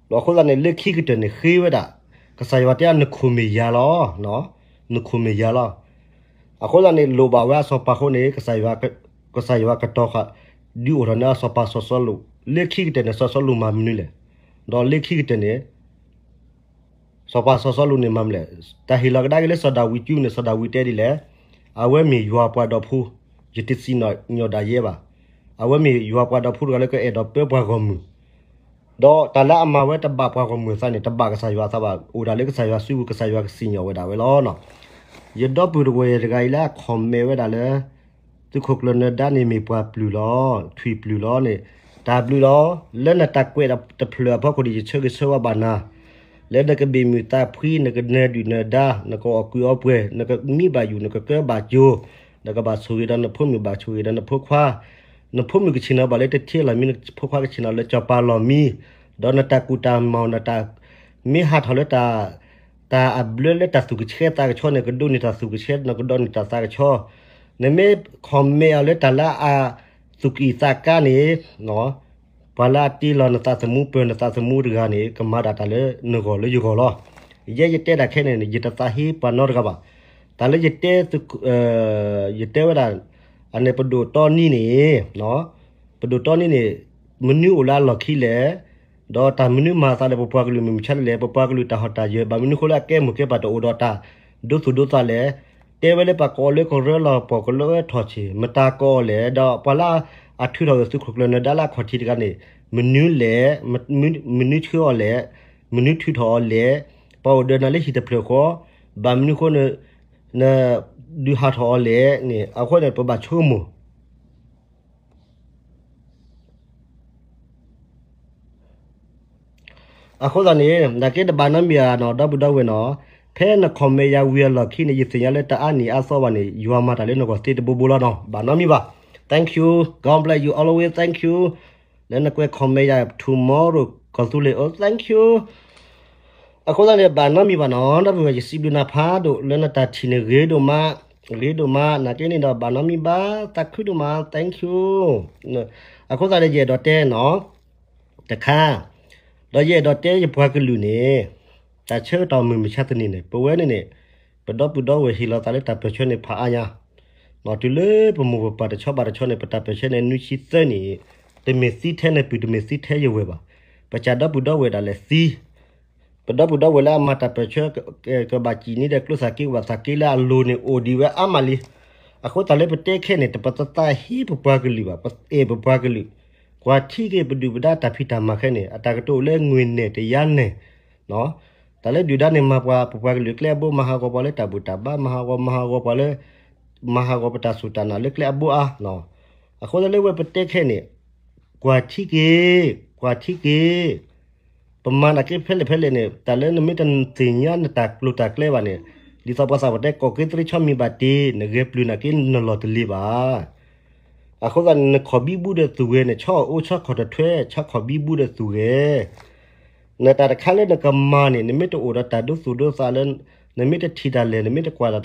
ဒီးအဃိသတးန့ၣ် လၢခံကတၢၢ်န့ၣ်ဃ့ဝဲဒၣ်, ကစၢ်ယွၤတဲအီၤ နခိၣ်မ့ၢ်ယၤလီၤ, နခိၣ်မ့ၢ်ယၤလီၤ. အဃိသတးန့ၣ် လိၣ်ဘၣ်ဝဲအစီၤပၤအဃိန့ၣ် ကစၢ်ယွၤကတီၤဃာ် ဒုးအိၣ်ထီၣ်န့ၢ်အစီၤပၤစီၤစီလူး, လၢခံကတၢၢ်န့ၣ် စီၤစီလူးမၤမနုၤလဲၣ်, ဒီးလၢခံကတၢၢ်န့ၣ် စီၤပၤစီၤစီလူးန့ၣ်မၤမနုၤလဲၣ်, တၢ်ဟ့ၣ်လီၤကဒါက့ၤလၢစီၤဒၤဝံးကၠူန့ၣ် စီၤဒၤဝံးတဲဒ်လဲၣ်, အဝဲမ့ၢ်ယွၤပှၤဒီဖိ, ယတစံၣ်ညီၣ်ဒၣ်ယဲဘၣ်, အဝဲမ့ၢ်ယွၤပှၤဒီဖိတဂၤလၢကအဲၣ်ဒိးပၢပှၤဂီၢ်မုၢ်, ဒီးတၢ်လၢအမၤဝဲတဘၣ်ပှၤဂီၢ်မုၢ်အသးန့ၣ် တဘၣ်ကစၢ်ယွၤအသးဘၣ်, အိၣ်ဒၣ်လၢကစၢ်ယွၤစုပူၤ ကစၢ်ယွၤကစံၣ်ညီၣ်ဝဲဒၣ်ဝဲလီၤ. ယဒီပုၢ်တဝဲၢ်တဂၤအံၤလၢအ comment ဝဲဒၣ်လၢ သုးခိၣ်ကျၢၢ်နၢၤဒါန့ၣ်မ့ၢ်ပှၤပျုၢ်လီၤ, ထွံၣ်ပျုၢ်လီၤန့ၣ်, တၢ်ဘျုးလီၤ, လၢနတၢ်ကွဲးတဖျၢၣ်အဖီခိၣ်န့ၣ် ယဆၢဂ့ၤဆၢဝါဘၣ်နၤ, လၢနကဘ့ၣ်မုၢ်သးဖှံ, နကနၢၤဒုၣ်နၢၤဒါ, နကအီၣ်ကုးအီပှဲၤ, နကမံဘၣ်ယူၣ်, နကကၢဘၣ်ကၠိ, နကဘၣ်ဆိၣ်ဂ့ၤဒီးနဖိမုၣ်ဘၣ်ဆိၣ်ဂ့ၤဒီးနဖိခွါ, နဖိမုၣ်ကဆ့ၣ်နီၤဘၣ်လၢတထံၣ်လီၤမ့ၢ် နဖိခွါကဆ့ၣ်နီၤလၢစီၤပၤလီၢ်မံ, ဒီးနတၢ်ကူၣ်တၢ်မီၢ် နတၢ်မ့ၢ်ဟးထီၣ်လၢ တၢ်အဘျၢလၢတၢ်သူၣ်ကဆှဲသးကဆှီန့ၣ် ကဒိးန့ၢ်တၢ်သူၣ်ကဆှဲ နကဒိးန့ၢ်တၢ်သးကဆှီ, နမ့ၢ် comment အီၤလၢတၢ်လၢအသူၣ်ကံၢ်သးကါန့ၣ်, ပှၤလၢအတ့လီၤနသးသမူ ပၢၤနသးသမူတဂၤန့ၣ် ကမၤဒၣ်တၢ်လၢနဂီၢ်လၢယဂီၢ်လီၤ. ယဲယတဲတၢ်ခဲန့ၣ် ယတသးဟ့ပှၤနီတဂၤဘၣ်. တၢ်လၢယတဲ ယတဲဝဲဒၣ် အန့ၣ်ပဒိၣ်တီနံန့ၣ် ပဒိၣ်တီနံန့ၣ် မနုၤအိၣ်လၢအလီၢ်ခံလဲၣ်, ဒီးတၢ်မနုၤမၤအသးဒီးပပှၤကလုာ်မုၢ်မဆါတလဲၣ်, ပပှၤကလုာ်တၢ်ဟီၣ်တၢ်ယၢၤ ဘၣ်မနုၤဃိလၢအကဲမိၢ်ကဲပၢ်တအိၣ်ဒီးတၢ်ဒိသူၣ်ဒိသးလဲၣ်, တဲဝဲလၢပှၤကိးလၢကရၢလီၤပှီၢ်ကရၢထီၣ်ဆ့ၣ် မတၤကိးအီၤလဲၣ်, ဒီးပှၤလၢအထုးထီၣ်သုးခိၣ်ကျၢၢ်နၢၤဒါလၢအခီၣ်ထံးတဂၤန့ၣ် မနုၤလဲၣ်, မနုၤဆှၢအီၤလဲၣ်, မနုၤထုးထီၣ်အီၤလဲၣ်, ပှၤအိၣ်ဒီးနၤလၢဟံၣ်တဖျၢၣ်ဃီ, ဘၣ်မနုၤဃိ နဒုးဟးထီၣ်အီၤလဲၣ်န့ၣ် အဃိန့ၣ် ပဘၣ်ဆိကမိၣ် အဃိသတးန့ၣ် နာ်က့တဘၣ်နီတမံၤဧါနီၤ ဒီပုၢ်ဒီဝဲၢ်နီၤ, ဖဲန comment ယၤဝံၤအလီၢ်ခံန့ၣ် ယသ့ၣ်ညါလၢတအါနံၣ်အါသီဘၣ်န့ၣ် ယွၤမၤတၢ်လၢနဂီၢ်သ့တဘိဘိလီၤနီၤ, ဘၣ်နီတမံၤဘၣ်. Thank you, God bless you always, thank you. လၢနကွဲး comment ယၤ tomorrow ကီၢ်သူလ့ၤ အိၣ် thank you. အဃိသတးန့ၣ် ဘၣ်နီတမံၤဘၣ်နီၤ ဒီပုၢ်ဝဲၢ် ယစံးဘျုးနၤဖးဒိၣ် လၢနတၢ်ထံၣ်န့ၣ်ဂ့ၤဒိၣ်မး, ဂ့ၤဒိၣ်မး နာ်က့န့ၣ်ဒီး ဘၣ်နီတမံၤဘၣ် သးခုဒိၣ်မး thank you. အဃိသတးန့ၣ် ယအဲၣ်ဒိးတဲနီၤ တခါ, ဒီးယအဲၣ်ဒိးတဲယပှၤကလုာ်န့ၣ် တၢ်ဆၢကတီၢ်မုၢ်မဆါတနံၤန့ၣ် ပဝဲန့ၣ်န့ၣ် ပဒီပုၢ်ဒီဝဲၢ်ဟ့ၣ်လီၤသးလၢတၢ်ပၢၢ်ဆၢန့ၣ်ဖးအါညါ, တုၤလၢပမိၢ်ပပၢ်တဆီဘၣ်တဆီန့ၣ် ပတၢ်ပၢၢ်ဆၢန့ၣ် နွံဆံသၢနံၣ်, တမ့ၢ်သံထဲနပုၢ် တမ့ၢ်သံထဲယဝဲၢ်ဘၣ်. ပစၢ်ဒီပုၢ်ဒီဝဲၢ်ဒၣ်လဲာ်သံ ပဒီပုၢ်ဒီဝဲၢ်လၢအမၤတၢ်ပၢၢ်ဆၢ ကဘၣ်စံၣ်န့ၢ်ဒီးကျိသၣ်က့ ကဘၣ်သၣ်က့လၢအလိၤန့ၣ် အိၣ်ဒံးဝဲအါမးလံ. အဃိသတးလၢပတဲခဲန့ၣ် တပသးဟ့ပပှၤကလုာ်ဘၣ်, ပအဲၣ်ပပှၤကလုာ်, ကွၢ်ထံက့ၤပဒုၣ်ပဒါတၢ်ဖံးတၢ်မၤခဲန့ၣ် အတၢ်ကတိၤလၢငွေနဲၣ်တယါနဲၣ် တၢ်လၢဒုၣ်ဒါန့ၣ် မၤပှၤ ပပှၤကလုာ်ကျဲအဘိ မၤဟးဂီၤပှၤလၢတၢ်ဘူၣ်တၢ်ဘါ မၤဟးဂီၤ မၤဟးဂီၤပှၤလၢ မၤဟးဂီၤပတၢ်စူၢ်တၢ်နာ်လၢကျဲအဘိအါ. အဃိသတးလၢဝဲပတဲခဲန့ၣ် ကွၢ်ထံက့ၤ, ကွၢ်ထံက့ၤ, ပမၤနာ်က့ဖဲလဲၣ်ဖဲလဲၣ်န့ၣ် တၢ်လၢနမ့ၢ်တသ့ၣ်ညါနတၢ်ကျိၤတၢ်ကျဲဘၣ်န့ၣ် ဒ်သိးပှၤသးပှၢ်တဲ ကိးက့သရံဆီမံၤဘၣ်တ့ၢ် နဂဲၤပျုၤနာ်က့နလီၢ်တလ့ၤဘၣ်. အဃိသတးန့ၣ် နခီၣ်ဘံဘူဒီးသူၣ်ဂဲၤန့ၣ် ဆီအိၣ်ဆီခီၣ်တထွဲ ဆီခီၣ်ဘံဘူဒီးသူၣ်ဂဲၤ နတၢ်တခါလၢနကမၤန့ၣ် နမ့ၢ်တအိၣ်ဒီးတၢ်ဒိသူၣ်ဒိသးလၢ နမ့ၢ်တထံၣ်တၢ်လဲၣ် နမ့ၢ်တကွၢ်တၢ်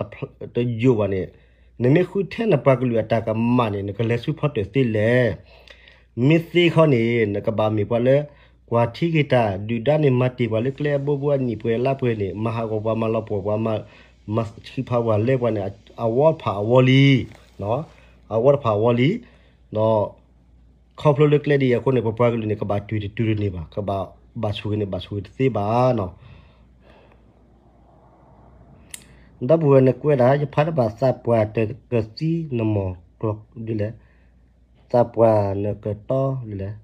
တယိာ်ဘၣ်န့ၣ် နမ့ၢ်ဃုထၢနပှၤကလုာ်အတၢ်ကမၣ်န့ၣ် နကလဲၤဆူဖီတၢၣ်သ့လဲၣ်. မ့ၢ်သ့ခီန့ၣ် နကဘၣ်မ့ၢ်ပှၤလၢ ကွၢ်ထံက့ၤတၢ် ဒုၣ်ဒါန့ၣ် မၤတ့ၢ်ပှၤလၢကျဲအဘိဘိအနံၣ်ပှဲၤလါပှဲၤန့ၣ် မၤဟးဂီၤပှၤ မၤလီၤပှီၢ်ပှၤ မၤဆံးဖးပှၤလဲၤပှၤန့ၣ် အဝီတဖၣ်အဝီလံ အဝီတဖၣ်အဝီလံ. ဒီး ခီဖျိလၢကျဲဒ်အံၤအဃိန့ၣ် ပပှၤကလုာ်န့ၣ် ကဘၣ်တုၤတတုၤတန့ၢ်ဘၣ်, ကဘၣ်ဘၣ်ဆိၣ်ဂ့ၤန့ၣ် ဘၣ်ဆိၣ်ဂ့ၤတသ့ဘၣ်နီၤ. ဒီပုၢ်ဝဲၢ်နကွဲးဒၣ် ယဖးတဘၣ်သးပှၢ်တကသံနမီၢ်ကျိၤဒ်လဲၣ်, သးပှၢ်နကတီဒ်လဲၣ်,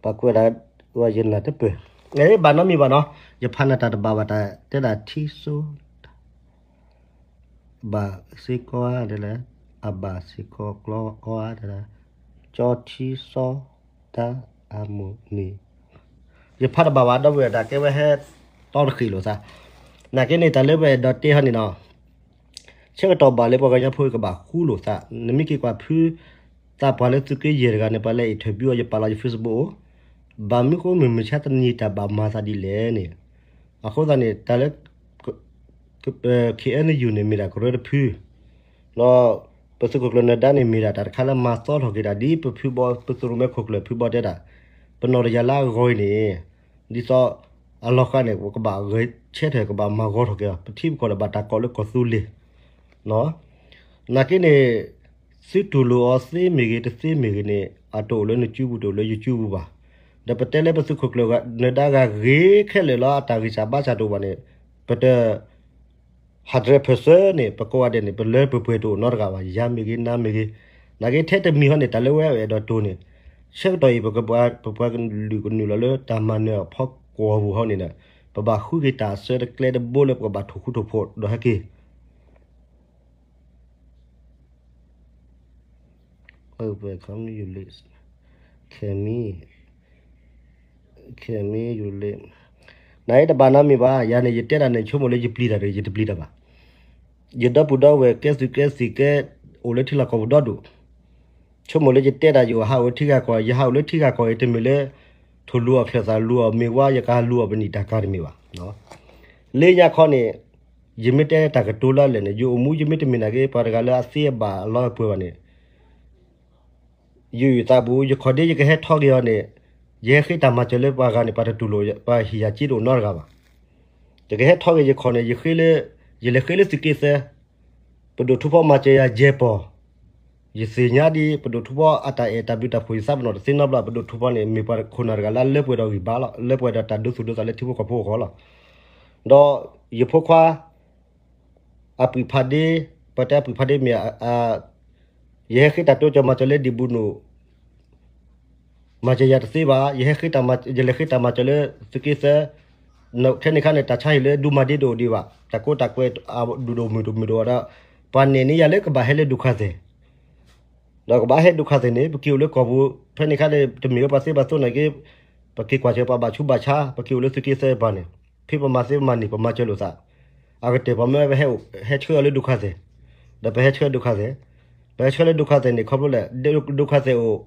ပှၤကွဲးဒၣ် ယနၢ်တပၢၢ် ဘၣ်နီတမံၤဘၣ်နီၤ, ယဖးနတၢ်တဘၣ်ဘၣ်တၢ် တဲဒၣ်ထံစိ ဘၣ်စ့ၢ်ကီးဧါ တဲလဲၣ်, အဘၣ်စ့ၢ်ကီးကျီအီၤဧါ တဲဒၣ်, ကၠီထံစီ တၢ်အမိၢ်န့ၣ်, ယဖးတဘၣ်ဘၣ် ဒီပုၢ်ဝဲၢ်တၢ်ကဲဝဲဟဲ တီတဃ့ၣ်လိာ်သး, နာ်က့န့ၣ်တၢ်လၢပအဲၣ်ဒိးတဲဟီန့ၣ်နီၤ ဆၢကတီၢ်ဘၣ်လၢပှၤကညီဖိကဘၣ်ဃူလိာ်သး, နမ့ၢ်က့ၤကွၢ်ဖု သးပှၢ်လၢသုးက့ယဲၢ်တဂၤန့ၣ် ပှၤလၢ interview အီၤ ယပာ်လီၤယ Facebook အိၣ်, ဘၣ်မနုၤဃိမုၢ်မဆါတနံၤတၢ်ဘၣ်မၤသးဒ်လဲၣ်န့ၣ်, အဃိသတးန့ၣ် တၢ်လၢ KNU န့ၣ်မ့ၢ်ဒၣ်ကရၢတဖု, ဒီး ပသုးခိၣ်ကျၢၢ်နၢၤဒါန့ၣ် မ့ၢ်ဒၣ်တၢ်တခါလၢမၤသီထီၣ်က့ၤတၢ် ဒ်ပဖုဘီ ပသုးရိၣ်မဲခိၣ်ကျၢၢ်ဖုဘီတဲဒၣ်, ပနီၢ်တယၤလၢအဂီၢ်အံၤန့ၣ်, ဒ်သိး အလီၤဃာ်န့ၣ် ပကဘၣ်ဂဲၤဆၢထၢၣ် ကဘၣ်မၤဂီၤထီၣ်က့ၤအီၤ ပထံပကီၢ်ဒီးဘၣ်တၢ်ကိးလၢကီၢ်သူလ့ၤ နာ်က့န့ၣ် သုတူၢ်လိာ်အီၤသ့မ့ၢ်ဂ့ၤ တသ့မ့ၢ်ဂ့ၤန့ၣ် အတအိၣ်လၢနစုပူၤ တအိၣ်လၢယစုပူၤဘၣ်. ဒီးပတဲလၢပသုးခိၣ်ကျၢၢ်နၢၤဒါဂၤဂ့ၤခဲလၢာ်လီၤ အတၢ်ဂံၢ်စၢ်ဘါစၢ်တအိၣ်ဘၣ်န့ၣ်, ပတ hundred percent န့ၣ် ပကိးဂၤဒဲးန့ၣ် ပလၢပှဲၤပှဲၤတအိၣ်နီတဂၤဘၣ်, ယၤမ့ၢ်ဂ့ၤ နၤမ့ၢ်ဂ့ၤ, နာ်က့ထဲတမံၤဟီန့ၣ် တၢ်လၢဝဲအဲၣ်ဒိးတိၢ်န့ၣ်, ဆၢကတီၢ်အံၤ ပပှၤကလုာ်ကနုာ်လီၤလၢတၢ်မၤနၢၤအဖီကွီၢ်ပူၤဟီန့ၣ်ဒီး, ပဘၣ်ဃုက့ၤတၢ်အစၢတကျဲတဘိလၢပကဘၣ်ထိၣ်ဃူထိၣ်ဖိးဒီးဟဲက့ၤ Open community list. Can me, can me you list. နတဘၣ်နီတမံၤဘၣ်, ယၤန့ၣ် ယတဲတၢ်န့ၣ် ဆိကမိၣ်လၢယပျံၤတၢ်တဂ့ၤ ယတပျံၤတၢ်ဘၣ်. ယဒီပုၢ်ဒီဝဲၢ်ကဲသုးကဲသံၣ်ကဲ အိၣ်လၢထံလီၢ်ကီၢ်ပူၤဒီဒူၣ်, ဆိကမိၣ်လၢယတဲတၢ် ယအိၣ်ဟးအိၣ်လၢထံဂၤကီၢ်, ယဟးအိၣ်လၢထံဂၤကီၢ်အံၤ တမ့ၢ်လၢ ထိၣ်လူၤအီၣ်ချၢၣ်သးလူၤအီၣ်မ့ၤဝါ ယကလူၤအီၣ်ပနံာ်တၢ်ကၤတမ့ၢ်ဘၣ်. လၢညါခီန့ၣ် ယမ့ၢ်တဲတၢ်ကတိၤလၢအလဲၣ်န့ၣ် ယအိၣ်မူယမ့ၢ်တမ့ၢ်နာ်က့ ပှၤတဂၤလၢအသ့အဘၣ်အလီအပှဲၤဘၣ်န့ၣ် ယုာ်ယသးပူၤ ယခီၣ်ဒ့ယကဟဲထီၣ်က့ၤအီၤန့ၣ်, ယဟဲဃ့တၢ်မၤစၢၤလၢပှၤဂၤန့ၣ် ပှၤတတူၢ်လိာ် ပှၤဟ့ၣ်ယၤစ့တအိၣ်နီတဂၤဘၣ်. ယကဟဲထီၣ်က့ၤယခီၣ်န့ၣ် ယဃ့လၢ, ယလဲၤဃ့လၢသုးက့သၢ, ပဒိၣ်ထူဖီမၤစၢၤယၤယဲၢ်ပီၢ်, ယသ့ၣ်ညါဒ် ပဒိၣ်ထူဖီအတၢ်အဲၣ်တၢ်ဘျုးတၢ်ဖှိၣ် ယသးပနီၣ်တသ့နီတဘျီ, ပဒိၣ်ထူဖီန့ၣ် မ့ၢ်ပှၤခိၣ်နၢ်တဂၤလၢအလၢပှဲၤဒီးဂံၢ်ဘါလီၤ, လၢပှဲၤဒီးတၢ်ဒိသူၣ်ဒိသးလၢထံဖိကီၢ်ဖိအဂီၢ်လီၤ. ဒီးယဖိခွါ အပုၢ်ဖးဒ့, ပတဲအပုၢ်ဖးဒ့မ့ၢ်, ယဟဲဃ့တၢ်တိစၢၤမၤစၢၤလၢဒံၣ်ဘူးနိၣ်, မၤစၢၤယၤတသ့ဘၣ်, ယဟဲဃ့တၢ်မၤ, ယလဲၤဃ့တၢ်မၤစၢၤလၢသုးက့သၢ, ခဲန့ၣ်ခါန့ၣ် တၢ်ဆါဟံၣ်လၢဒူမၤဒ့တအိၣ်ဒံးဘၣ်, တၢ်ကိးတၢ်ကွဲးအဒူၣ်ဒိၣ်မုၢ်ဒိၣ်မုၢ်ဒိၣ်ဒီး, ပှၤနဲၣ်န့ၢ်ယၤလၢကဘၣ်ဟဲလၢဒိခါသဲး ဒီးကဘၣ်ဟဲဒိခါသဲးန့ၣ် ပက့ၤအိၣ်လၢကီၢ်ပူၤ, ဖဲန့ၣ်ခါန့ၣ် တမ့ၢ်လၢပှၤသ့ပှၤသိးနာ်က့, ပက့ၤကွၢ်စၢၤပှၤဘၣ်ဆူးဘၣ်ဆါ, ပက့ၤအိၣ်လၢသုးက့သၢပှၤန့ၣ်, ဖဲပမၤသ့ပမၤန့ၢ် ပမၤစၢၤလိာ်သး, အကတၢၢ်ပှၤမၢဝဲ ဟဲဆှၢအီၤလၢဒိခါသဲး, ဒီးပဟဲဆှၢဒိခါသဲး, ပဟဲဆှၢလၢဒိခါသဲးန့ၣ် ခီဖျိလဲၣ်, ဒိခါသဲးအိၣ်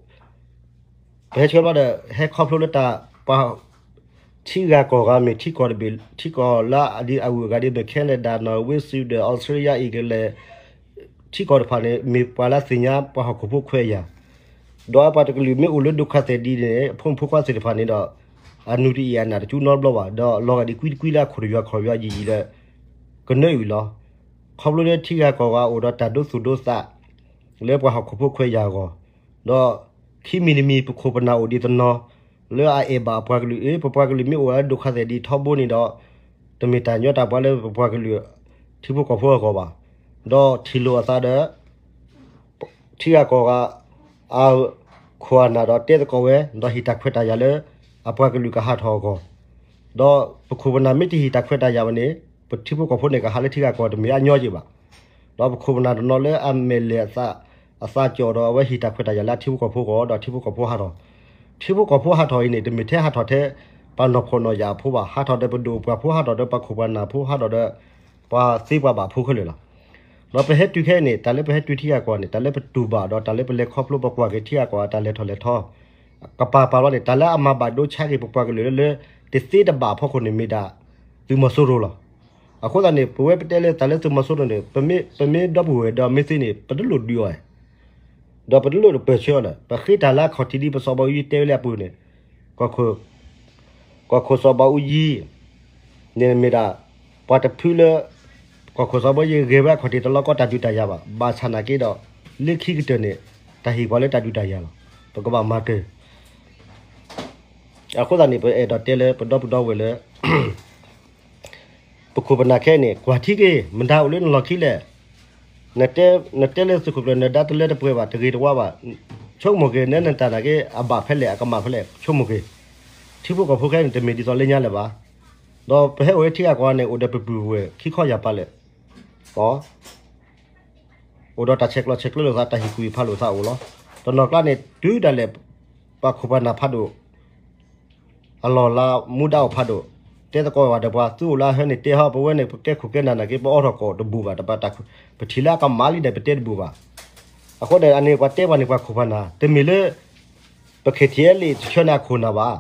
ပဟဲဆှၢဘျီဒီး ဟဲခီဖျိလၢတၢ်ပှၤ ထံဂၤကီၢ်ဂၤမ့ၢ် ထံကီၢ်တဘ့ၣ် ထံကီၢ်လၢအဒံးအဂုၤအဂၤဒ်မ့ၢ် Canada နီၣ်ဝ့ Sweden ဒီး Australia အံၤကလဲၣ်, ထံကီၢ်တဖၣ်န့ၣ် မ့ၢ်ပှၤလၢသ့ၣ်ညါပှၤဟီၣ်ခိၣ်ဖိခွဲးယာ်, ဒီးပှၤတကလုာ်မ့ၢ်အိၣ်လၢဒိခါသဲးဒ်န့ၣ် အဖိမုၣ်ဖိခွါသ့ၣ်တဖၣ်န့ၣ်ဒီး အနုာ်တအံၣ်အနၢ်တကၠူနီတဘျီဘၣ်, ဒီးလီၤဂာ်ဒ်ကွံတကွံလၢအခီၣ်တယွၤခီၣ်ယွၤယံာ်ယံာ်လၢ ကနၢအုၣ်လီၤ. ခီဖျိလၢထံဂၤကီၢ်ဂၤအိၣ်ဒီးတၢ်ဒိသူၣ်ဒိသး လၢပှၤဟီၣ်ခိၣ်ဖိခွဲးယာ်အဂီၢ်, ဒီးခံမံၤတမံၤ ပခိၣ်ပနၢ်အိၣ်ဒံးတနီၤ လၢအအဲၣ်ဘၣ်အပှၤကလုာ်, အ့ ပပှၤကလုာ်မ့ၢ်အိၣ်လၢဒိခါသဲးဒ်ထီဘိန့ၣ်ဒီး တမ့ၢ်တၢ်ညီတၢ်ပှၤလၢပပှၤကလုာ် ထံဖိကီၢ်ဖိအဂီၢ်ဘၣ်. ဒီးထံၣ်လိာ်အသးဒီး ထံဂၤကီၢ်ဂၤ အခိၣ်အနၢ်ဒီးတဲသကိးဝဲ ဒီးဟ့ၣ်တၢ်ခွဲးတၢ်ယာ်လၢ အပှၤကလုာ်ကဟးထီၣ်အဂီၢ်, ဒီးပခိၣ်ပနၢ်မ့ၢ်တဟ့ၣ်တၢ်ခွဲးတၢ်ယာ်ဘၣ်န့ၣ် ပထံဖိကီၢ်ဖိန့ၣ် ကဟးလၢထံဂၤကီၢ်တမ့ၢ်အညီက့ဘၣ်. ဒီးပခိၣ်ပနၢ်တနီၤလၢအမဲာ်လဲၤအသး, အသးကၠီၣ်ဒီးအဝဲဟ့ၣ်တၢ်ခွဲးတၢ်ယာ်လၢအထံဖိကီၢ်ဖိအဂီၢ် ဒီးထံဖိကီၢ်ဖိဟးထီၣ်, ထံဖိကီၢ်ဖိဟးထီၣ်အံၤန့ၣ် တမ့ၢ်ထဲဟးထီၣ်ထဲ ပှၤနီၢ်ဖှီၣ်နီၢ်ယာ်အဖိဘၣ်, ဟးထီၣ်ဒီးပဒိၣ်ပှၤဖိ, ဟးထီၣ်ဒီးပှၤခိၣ်ပှၤနၢ်ဖိ, ဟးထီၣ်ဒီး ပှၤသ့ပှၤဘၣ်အဖိခဲလၢာ်လီၤ. ဒီးပဟဲတုၤခဲအံၤန့ၣ် တၢ်လၢပဟဲတုၤထံဂၤကီၢ်န့ၣ် တၢ်လၢပတူၢ်ဘၣ်ဒီးတၢ်လၢပလဲၤခီဖျိ ပကွၢ်က့ၤထံဂၤကီၢ်ဂၤတၢ်လဲၤထီၣ်လဲၤထီ ကပၤပၤလီၤန့ၣ် တၢ်လၢအမၤဘၣ်ဒိဆါက့ၤပပှၤကလုာ်လၢ တသ့တဘၣ်အဖီခိၣ်န့ၣ်မ့ၢ်ဒၣ် သုးမီၤစိရိၤလီၤ. အဃိသတးန့ၣ် ပဝဲပတဲလၢတၢ်လၢသုးမီၤစိရိၤန့ၣ် ပမ့ၢ်ဒီပုၢ်ဝဲၢ်ဒီးမ့ၢ်သ့န့ၣ် ပတလိၣ်ဒုးအီၤ ဒီးပတလိၣ်တပၢၢ်ဆၢအီၤလၢၤ. ပဃ့တၢ်လၢအခီၣ်ထံးဒ်ပစီၤဘးအူကၠံတဲဝဲလၢအပူၤန့ၣ် ကီၢ်ခိၣ်စီၤဘးအူကၠံ န့ၣ်မ့ၢ်ဒၣ် ပှၤတဖုလၢ ကီၢ်ခိၣ်စီၤဘးအူကၠံဂဲၤဝဲအခီၣ်ထံးတလီၢ်ကီတၢ်ဒုးတၢ်ယၤဘၣ်. ဘၣ်ဆၣ်နာ်က့ဒီး လၢခံကတၢၢ်န့ၣ် တၢ်ဟ့ၣ်ပှၤလၢတၢ်ဒုးတၢ်ယၤလီၤ. ပကဘၣ်မၤကၢၤ အဃိသတးန့ၣ် ပအဲၣ်ဒိးတဲလၢပဒီပုၢ်ဒီဝဲၢ်လၢ ပခိၣ်ပနၢ်ခဲအံၤန့ၣ် ကွၢ်ထံက့ၤ မတၤအိၣ်လၢနလီၢ်ခံလဲၣ်. နတဲလၢသုးခိၣ်ကျၢၢ်နၢၤဒါတလၢတပှဲၤဘၣ် တဂ့ၤတဝါဘၣ်. ဆိကမိၣ်က့ၤ နဲနတၢ်နာ်က့ အဘၣ်ဖဲလဲၣ် အကမၣ်ဖဲလဲၣ် ဆိကမိၣ်က့ၤ. ထံဖိကီၢ်ဖိခဲအံၤန့ၣ် တမ့ၢ်ဒ်သိးလၢညါလၢၤဘၣ်. ဒီးပဟဲအိၣ်ဝဲထံဂၤကီၢ်ဂၤန့ၣ် အိၣ်ဒီးပပုၢ်ပဝဲၢ်ခံခီယၢ်ပၤလဲၣ်, အိၣ်ဒီးတၢ်ဆဲးကျိးဆဲးကျၢလိာ်သး တၢ်ဟ့ၣ်ကူၣ်ဟ့ၣ်ဖးလိာ်သးအိၣ်လီၤ. တနီၤကျါန့ၣ် တုၤဒၣ်လဲာ် ပှၤခိၣ်ပှၤနၢ်ဖးဒိၣ် အလီၢ်လၤမူဒါအိၣ်ဖးဒိၣ်, တဲသကိးဝဲဒၣ်ပှၤ သုအိၣ်လၢအဟၢန့ၣ် တဲဟီ ပဝဲန့ၣ် ပကဲခိၣ်ကဲနၢ်နာ်က့ ပအိးထီၣ်ကီၢ်တဘူၣ်ဘၣ်, ပထံၣ်လၢအကမၣ်လံဒီး ပတဲတဘူၣ်ဘၣ်. အဃိန့ၣ် အန့ၣ်ပှၤတဲပှၤန့ၣ် ပှၤခိၣ်ပှၤနၢ်, တမ့ၢ်လၢ ပ ခ့ထံအဲလ့ၣ် တဆၢန့ၣ်အခိၣ်နၢ်ဘၣ်.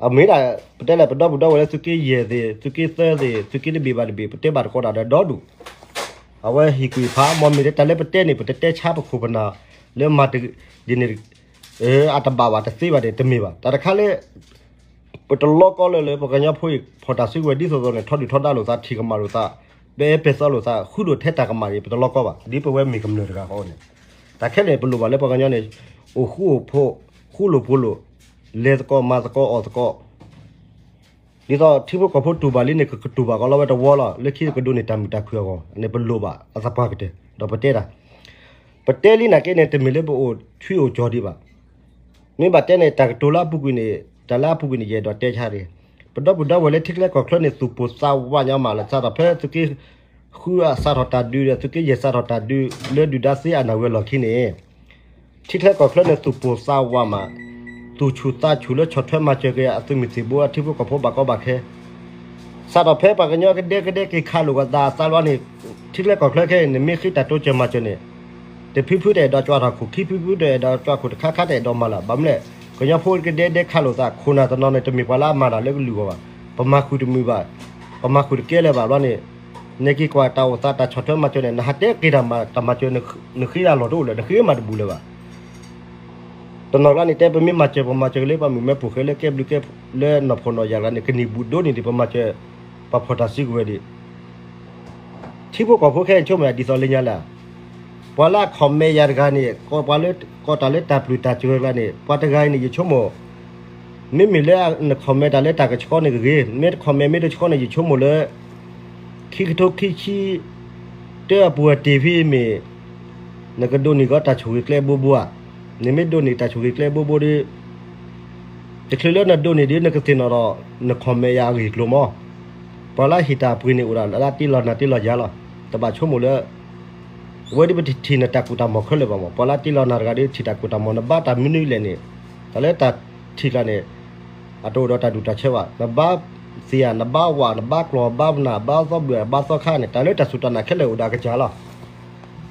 အမ့ၢ်ဒၣ် ပတဲလၢပဒီပုၢ်ဒီဝဲၢ်လၢသုးက့ယဲၢ်သ့ၣ် သုးက့သၢသ့ၣ် သုးက့တဘ့ၣ်ဘၣ်တဘ့ၣ် ပတဲဘၣ်တကိးဒၣ်ဒီးဒီဒူၣ်, အဝဲဟ့ၣ်ကူၣ်ဟ့ၣ်ဖး မ့မ့ၢ်လၢတၢ်လၢပတဲန့ၣ် ပတတဲဆါပခိၣ်ပနၢ် လၢမၤတဒ်န့ၣ် အတဘၣ်ဘၣ်တသ့ဘၣ်န့ၣ် တမ့ၢ်ဘၣ်. တၢ်တခါလၢ ပတလီကီလၢလၢပှၤကညီဖိအံၤ ဖီၣ်တၢ်စုကဝဲၤဒ်သိးသိးန့ၣ် ထီဒုၣ်ထီဒါလိာ်သး ထံၣ်ကမၣ်လိာ်သး ပဲပဲသီလိာ်သး ဃုဒိၣ်ထဲတၢ်ကမၣ်အံၤ ပတလီကီဘၣ်. ဒ်ပဝဲမ့ၢ်ကမျၢၢ်တဂၤဃီန့ၣ် တၢ်ခဲလၢာ်ပလိၣ်ဘၣ်လၢပှၤကညီန့ၣ် အိၣ်ဃူအိၣ်ဖိး ဃူလိာ်ဖိးလိာ် လဲၤသကိးမၤသကိးအီၣ်သကိး ဒ်သိးထံဖိကီၢ်ဖိတူၢ်ဘၣ်လံန့ၣ် ကကတူၢ်ဘၣ်ကီးလီၤဝဲတဝီလီၤ. လၢခံကဒိးန့ၢ်တၢ်မုာ်တၢ်ခုၣ်အဂီၢ်န့ၣ် ပလိၣ်ဘၣ်အသပှၢ်ကတၢၢ် ဒီးပတဲတၢ် ပတဲလံနာ်က့န့ၣ် တမ့ၢ်လၢပအိၣ်ထွံအိၣ်ကၠီၤဒံးဘၣ်. မ့ၢ်ဘၣ်တဲန့ၣ် တၢ်ကတိၤလၢအပူၤကွံာ်န့ၣ် တၢ်လၢအပူၤကွံာ်န့ၣ် ယအဲၣ်ဒိးတဲဆါတဂ့ၤ. ပဒီပုၢ်ဒီဝဲၢ်လၢထံချၢကီၢ်ချၢန့ၣ် သူၣ်ပိၢ်သးဝးညီမးလၢ စးထီၣ်ဖဲသုးက့ဃုအစးထီၣ်တၢ်ဒုးဒီး သုးက့ယဲၢ်စးထီၣ်တၢ်ဒုး လၢဒုၣ်ဒါသ့အနၢ်ဝဲလီၢ်ခံန့ၣ် ထံချၢကီၢ်ချၢန့ၣ် သူၣ်ပိၢ်သးဝးမး, သူၣ်ဆူၣ်သးဆူၣ်လၢဆီၣ်ထွဲမၤစၢၤက့ၤ အသုးမုၢ်သံၣ်ဘိ အထံဖိကီၢ်ဖိဘၣ်ကီဘၣ်ခဲ စးထီၣ်ဖဲပှၤကညီကဒဲကဒဲက့ၤခးလိာ်က့ၤသးအသးလီၤန့ၣ် ထံချၢကီၢ်ချၢခဲအံၤန့ၣ် မ့ၢ်ဃ့တၢ်တိစၢၤမၤစၢၤန့ၣ် တဖုဖုတအဲၣ်ဒိးကွၢ်ထီၣ်ခိၣ် ခံဖုဖုတအဲၣ်ဒိးကွၢ်ခိၣ် တခါခါတအဲၣ်ဒိးမၤလၢၤ ဘၣ်မနုၤလဲၣ် ကညီဖိကဒဲဒဲခးလိာ်သး ခိၣ်နၢ်တနီၤန့ၣ် တမ့ၢ်ပှၤလၢအမၤတၢ်လၢကလုာ်အဂီၢ်ဘၣ်. ပမၤဃုာ်တမုာ်ဘၣ်, ပမၤဃုာ်တကဲလၢၤဘၣ်ဘျီန့ၣ် နက့ၤကွၢ်တၢ်အိၣ်သးတၢ်ဆီၣ်ထွဲမၤစၢၤန့ၣ် နဟးတဲက့ၤတၢ်မၤတၢ်မၤစၢၤ နဃ့အလီၢ်တအိၣ်လၢၤ နဃ့မၤတဘူၣ်လၢၤဘၣ်. တနီၤကျါန့ၣ် တဲပမ့ၢ်မၤစၢၤပမၤစၢၤက့ၤလၢပှၤမုၢ်မၢဖိဃဲလၢကဲဘျုးကဲလၢနီၢ်ဖှီၣ်နီၢ်ယာ်တဂၤန့ၣ် ကန့ၢ်ဘူးဒိၣ်န့ၢ်ဒံး ပမၤစၢၤ ပှၤဖီၣ်တၢ်စုကဝဲၤဒံး ထံဖိကီၢ်ဖိခဲအံၤဆိကမိၣ်ဒ်သိးလၢညါလၢ ပှၤလၢအ comment ယၤတဂၤန့ၣ် ကိးတၢ်လၢတၢ်ပျုၢ်တၢ်စှၤတဂၤန့ၣ် ပှၤတဂၤအံၤန့ၣ် ယဆိကမိၣ် မ့မ့ၢ်လၢန comment တၢ်လၢတၢ်ကဆှီန့ၣ်ဂ့ၤ, မ့ၢ်တ comment မ့ၢ်တဆှီန့ၣ် ယဆိကမိၣ်လၢ ခံကထိခံဆံတၢအပူၤအတ့ၢ်ဖဲမ့ၢ် နကဒိးန့ၢ်ကီးတၢ်ဆိၣ်ဂ့ၤကျဲဘိဘိဧါ. နမ့ၢ်ဒိးန့ၢ်တၢ်ဆိၣ်ဂ့ၤကျဲဘိဘိဒီး တချုးလၢနဒိးန့ၢ်ဒီး နကသ့ၣ်နီၣ်ဒီး န comment ယၤအဂ့ၢ်အကျိၤမး. ပှၤလၢဟ့ၣ်တၢ်ပှ့ၤန့ၣ်အိၣ်ဒၣ်လၢတ့လီၤနၤတ့လီၤယၤလီၤ. တဘၣ်ဆိကမိၣ်လၢ အဝဲဒ်ပတထံၣ်နတၢ်ကိၢ်တၢ်မီၢ်ခဲလၢာ်ဘၣ်မး. ပှၤလၢတ့လီၤနၤတဂၤဒီး ထံၣ်တၢ်ကိၢ်တၢ်မီၢ် နဘါတၢ်မနုၤလဲၣ်န့ၣ် တၢ်လၢတၢ်ထံၣ်ကျါန့ၣ် အတအိၣ်ဒီးတၢ်ဒူၣ်တၢ်ဆၢဘၣ်. နဘါသ့ၣ်ဧါ, နဘါဝၣ်, နဘါကျီၢ်, ဘါပနၢ်, ဘါသီဘျုး, ဘါသီခါန့ၣ် တၢ်လၢတၢ်စူၢ်တၢ်နာ်ခဲလၢာ်အိၣ်ဒီးအကစၢ်လီ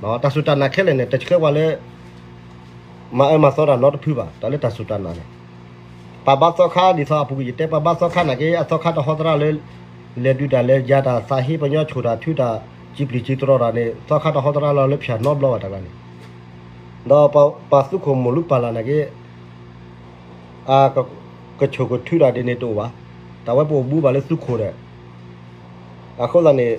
ၤ. တၢ်စူၢ်တၢ်နာ်ခဲလၢာ်န့ၣ် တဆှၢပှၤလၢ မၤအၢမၤသီတၢ်နီတဖုဘၣ်. တၢ်လၢတၢ်စူၢ်တၢ်နာ်န့ၣ် ပှၤဘါသီခါဒ်သိးအပူၤကွံာ်ယတဲ ပှၤဘါသီခါနာ်က့ အသီခါတဟီသရၣ်လၢ လဲၤဒုးတၢ်လဲၤယၤတၢ် သးဟ့ပညီ ဆိၣ်တၢ်ထုတၢ် စံးပျံၤစံးတြီတၢ်န့ၣ် သီခါတဟီသရၣ်လီၤလၢဖၠၣ်နီတဘျီဘၣ်တဂၤန့ၣ် ဒီးပှၤသုးခိၣ်မိၢ်လူပၢ်လၢ်နာ်က့ ကဆိၣ်ကထုတၢ်ဒ်န့ၣ်တအိၣ်ဘၣ်. တၢ်ဝဲပအိၣ်ဘူးဘၣ်လၢသုးခိၣ်ဒီး အဃိသတးန့ၣ်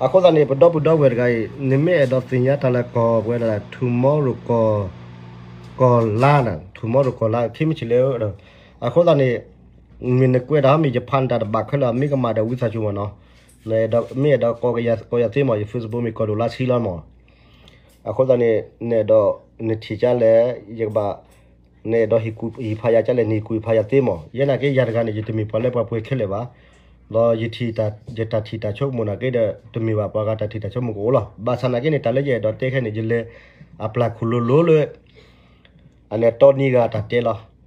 အဃိသတးန့ၣ် ပဒီပုၢ်ဒီဝဲၢ်တဂၤအံၤ နမ့ၢ်အဲၣ်ဒိးသ့ၣ်ညါတၢ်လၢကီၢ်ပှဲၤဒၣ် ထူမီရိၤကီၢ် ကီၢ်လါန့ၣ် ထူမီရိၤကီၢ်လါ ခဲမုၢ်ဆ့ၣ်လၢ အဃိသတးန့ၣ် မ့ၢ်နကွဲးတၢ်မ့ၢ်ယဖးနတၢ်တဘၣ်ခဲလၢာ် မ့ၢ်ကမၣ်ဒီးဝံသးစူၤမးနီၤ မ့ၢ်အဲၣ်ဒိးကိးယၤသ့မး ယ Facebook မ့ၢ်ကီၢ်ဒိၣ်လါဆံလီၤမး အဃိသတးန့ၣ် နအဲၣ်ဒိး နထံၣ်ကလဲၣ် ယကဘၣ် နအဲၣ်ဒိးဟ့ၣ်ကူၣ်ဟ့ၣ်ဖးယၤကလဲၣ် နဟ့ၣ်ကူၣ်ဟ့ၣ်ဖးယၤသ့မး ယဲနာ်က့ယၤတဂၤန့ၣ် ယတမ့ၢ်ပှၤလၢပှၤပှဲၤခဲလၢာ်ဘၣ် ဒီးယထံၣ် ယတၢ်ထံၣ်တၢ်ဆိကမိၣ်နာ်က့ဒီး တမ့ၢ်ဘၣ်ပှၤဂၤတၢ်ထံၣ်တၢ်ဆိကမိၣ်ကအိၣ်လီၤ ဘၣ်ဆၣ်နာ်က့န့ၣ် တၢ်လၢယအဲၣ်ဒိးတဲခဲန့ၣ် ယလဲၤအပျၢ်ခိၣ်လိၤလိၤလၢ အန့ၣ်တီနံၤဂၤတၢ်တဲလီၤ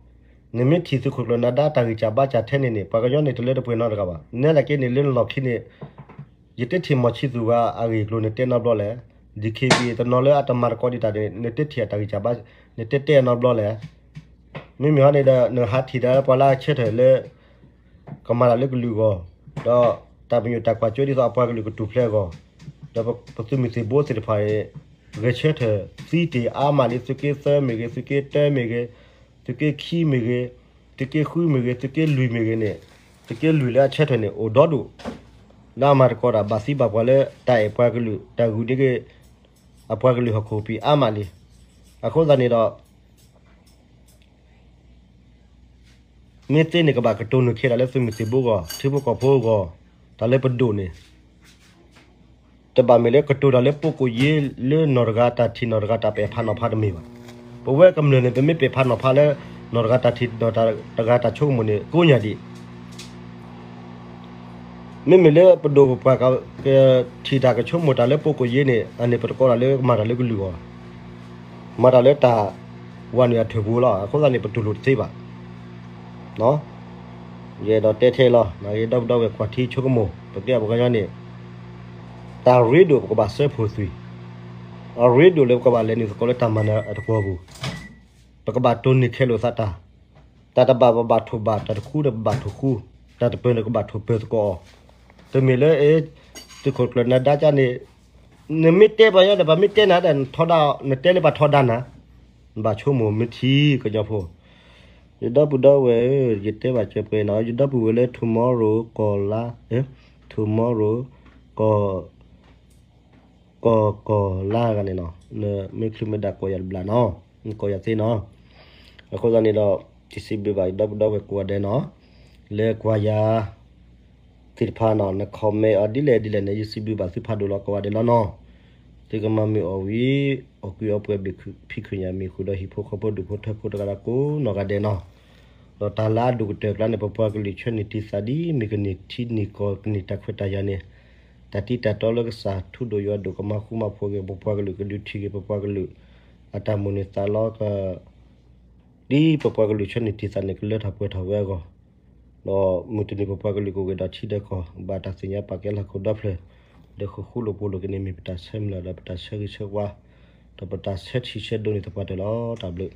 နမ့ၢ်ထံၣ်သုးခိၣ်ကျၢၢ်နၤဒါတၢ်ဂံၢ်စၢ်ဘါစၢ်ထဲန့ၣ်န့ၣ် ပှၤကညီန့ၣ်တလၢတပှဲၤနီတဂၤဘၣ် နဲဒၣ်က့န့ၣ်လၢနလီၢ်ခံန့ၣ် ယတထံၣ်မီၢ်ဆံသူၣ်ဂၤအဂ့ၢ်အကျိၤနတဲနီတဘျီလဲၣ် DKBA တနီၤလၢအတမၤတကီဒံးတၢ်န့ၣ် နတထံၣ်အတၢ်ဂံၢ်စၢ်ဘါ နတဲတဲနီတဘျီလဲၣ် မ့မ့ၢ်ဟီန့ၣ်ဒီး နဟးထံၣ်ဒီးပှၤလၢအဆၢထၢၣ်လၢ ကမၤတၢ်လၢကလုာ်အဂီၢ် ဒီးတၢ်ပညိၣ်တၢ်ကွၢ်စိဒ်သိးအပှၤကလုာ်ကထူၣ်ဖျဲးအဂီၢ် ဒီးပသုးမုၢ်သံၣ်ဘိသ့ၣ်တဖၣ်န့ၣ် ဂဲၤဆၢထၢၣ်သံတ့ၢ်အါမးလံ သုးက့သၢမ့ၢ်ဂ့ၤ သုးက့တၢမ့ၢ်ဂ့ၤ သုးက့ခံမ့ၢ်ဂ့ၤ သုးက့ဃုမ့ၢ်ဂ့ၤ သုးက့လွံၢ်မ့ၢ်ဂ့ၤန့ၣ် သုးက့လွံၢ်လၢအဆၢထၢၣ်န့ၣ် အိၣ်ဒီဒူၣ် လၢအမၤတကီတၢ်ဘၣ်သံဘၣ်ပှၤလၢတၢ်အဲၣ်ပှၤကလုာ် တၢ်ဂုာ်န့ၢ်က့ၤ အပှၤကလုာ်ဟီၣ်ခိၣ်ဖံးအါမးလံ. အဃိသတးန့ၣ်ဒီး မ့ၢ်သ့န့ၣ်ကဘၣ်ကတိၤနုာ်ခဲတၢ်လၢသုးမုၢ်သံၣ်ဘိအဂီၢ် ထံဖိကီၢ်ဖိအဂီၢ် တၢ်လၢပဒိၣ်န့ၣ် တဘၣ်မ့ၢ်လၢကတိၤတၢ်လၢပကိးယ့လၢနီၢ်တဂၤတၢ်ထံၣ်နီၢ်တဂၤတၢ်ပဲာ်ဖးနီၤဖးတမ့ၢ်ဘၣ်. ပဝဲကမျၢၢ်န့ၣ် ပမ့ၢ်ပဲာ်ဖးနီၤဖးလၢ နီၢ်တဂၤတၢ်ထံၣ် နီၢ်တဂၤတၢ်ဆိကမိၣ်န့ၣ် ကိးညါဒံး မ့မ့ၢ်လၢပဒိၣ်ပပှၢ်ကထံၣ်တၢ်ကဆိကမိၣ်တၢ်လၢပကိၣ်ယ့န့ၣ် အန့ၣ် ပတကိးတၢ်လၢမၤတၢ်လၢကလုာ်အဂီၢ်, မၤတၢ်လၢတၢ်ဝၤနုာ်အထၢၣ်ပူၤလီၤ. အဃိသတးန့ၣ် ပတူၢ်လိာ်တသ့ဘၣ်. ယအဲၣ်ဒိးတဲထဲလီၤ. ဒီပုၢ်ဒီဝဲၢ်ကွၢ်ထံဆိကမိၣ် ပကဲပှၤကညီန့ၣ် တၢ်ရ့ဒိၣ်ပကဘၣ်စၢဖှိၣ်သွံၣ်, အရ့ဒိၣ်လၢပကဘၣ်လဲၤနုာ်သကိးလၢတၢ်မၤနၢၤအတကွီၢ်ပူၤ, ပကဘၣ်တိၢ်န့ၢ်ခဲလိာ်သးတၢ်, တၢ်တဘၣ်ပဘၣ်ထိၣ်ဘၣ်, တၢ်တဃူဒီးပဘၣ်ထိၣ်ဃူ, တၢ်တပၢၤန့ၣ်ကဘၣ်ထိၣ်ပၢၤသကိးအီၤ, တမ့ၢ်လၢ သုးခိၣ်ကျၢၢ်နၤဒါကန့ၣ် နမ့ၢ်တဲပှၤကညီဒီး ပှၤမ့ၢ်တဲနၤဒီး နတဲလၢပှၤထီဒါနၤ, နဘၣ်ဆိကမိၣ်မ့ၢ်ထံကညီဖိ, ယဒီပုၢ်ဒီဝဲၢ်ဧၢ, ယတဲဘၣ်စၢၤပှဲၤနီၤ, ယဒီပုၢ်ဝဲၢ်လၢ tomorrow ကီၢ်လါ, tomorrow ကီၢ် ကီၢ်ကီၢ်လါဂၤန့ၣ်နီၤ, နမ့ၢ်ချုးမ့ၢ်ဒၣ်ကိးယၤတဘျီနီၤ, နကိးယၤသ့နီၤ, အဃိသတးန့ၣ်ဒီး ယစံးဘျုးဘၣ်ယဒီပုၢ်ဒီဝဲၢ်ကိးဂၤဒဲးနီၤ, လၢကွၢ်ယၤ သ့ၣ်တဖၣ်နီၤ, န comment အီၤဒ်လဲၣ်ဒ်လဲၣ်န့ၣ် ယစံးဘျုးဘၣ်သုဖးဒိၣ်လီၤကိးဂၤဒဲးလီၤနီၤ, သုကမၤမုာ်အီၣ်ဝံၤ အီၣ်ကုးအီပှဲၤဘ့ၣ်ခုးဖံးခုးညၣ်မ့ၢ်ဃုာ်ဒီးဟံၣ်ဖိဃီဖိဒူၣ်ဖိထၢဖိတဂၤဒီးကိးနီၢ်ဂၤဒဲးနီၤ, ဒီးတၢ်လၢအဒိၣ်ကတၢၢ်အကျါန့ၣ် ပပှၤကလုာ်ဆၢန့ၢ်တံၢ်သးဒ် မ့ၢ်ကန့ၢ်ထံန့ၢ်ကီၢ် ကန့ၢ်တၢ်ခွဲးတၢ်ယာ်န့ၣ်, တၢ်တံၤတၢ်တီလၢကစၢ်ထူဒိၣ်ယွၤဒိၣ် ကမၤဃူမၤဖိးက့ၤ ပပှၤကလုာ် ကဒုးထံၣ်က့ၤပပှၤကလုာ် အတၢ်မိၣ်န့ၢ်သးလီက ဒ်ပပှၤကလုာ်ဆၢန့ၢ်တံၢ်သးန့ၣ် ကလၢထီၣ်ပှဲၤထီၣ်ဝဲအဂီၢ်, ဒီးမုၢ်တနံၤပပှၤကလုာ်ကအိၣ်က့ၤဒီးထံဒီးကီၢ် ဘၣ်တၢ်သ့ၣ်ညါပာ်ကဲလၢဟီၣ်ခိၣ်ဒီဖျၢၣ်, ဒီးဃူဃူလိာ်ဖိးလိာ်က့ၤန့ၣ် မ့ၢ်ပတၢ်ဆၢမုၢ်လၢ်ဒီးပတၢ်ဆၢဂ့ၤဆၢဝါ, ဒီးပတၢ်ဆၢထံၣ်ဆၢဒိးန့ၢ်သပှၢ်တၢၢ်လီၤ. တၢ်ဘျုး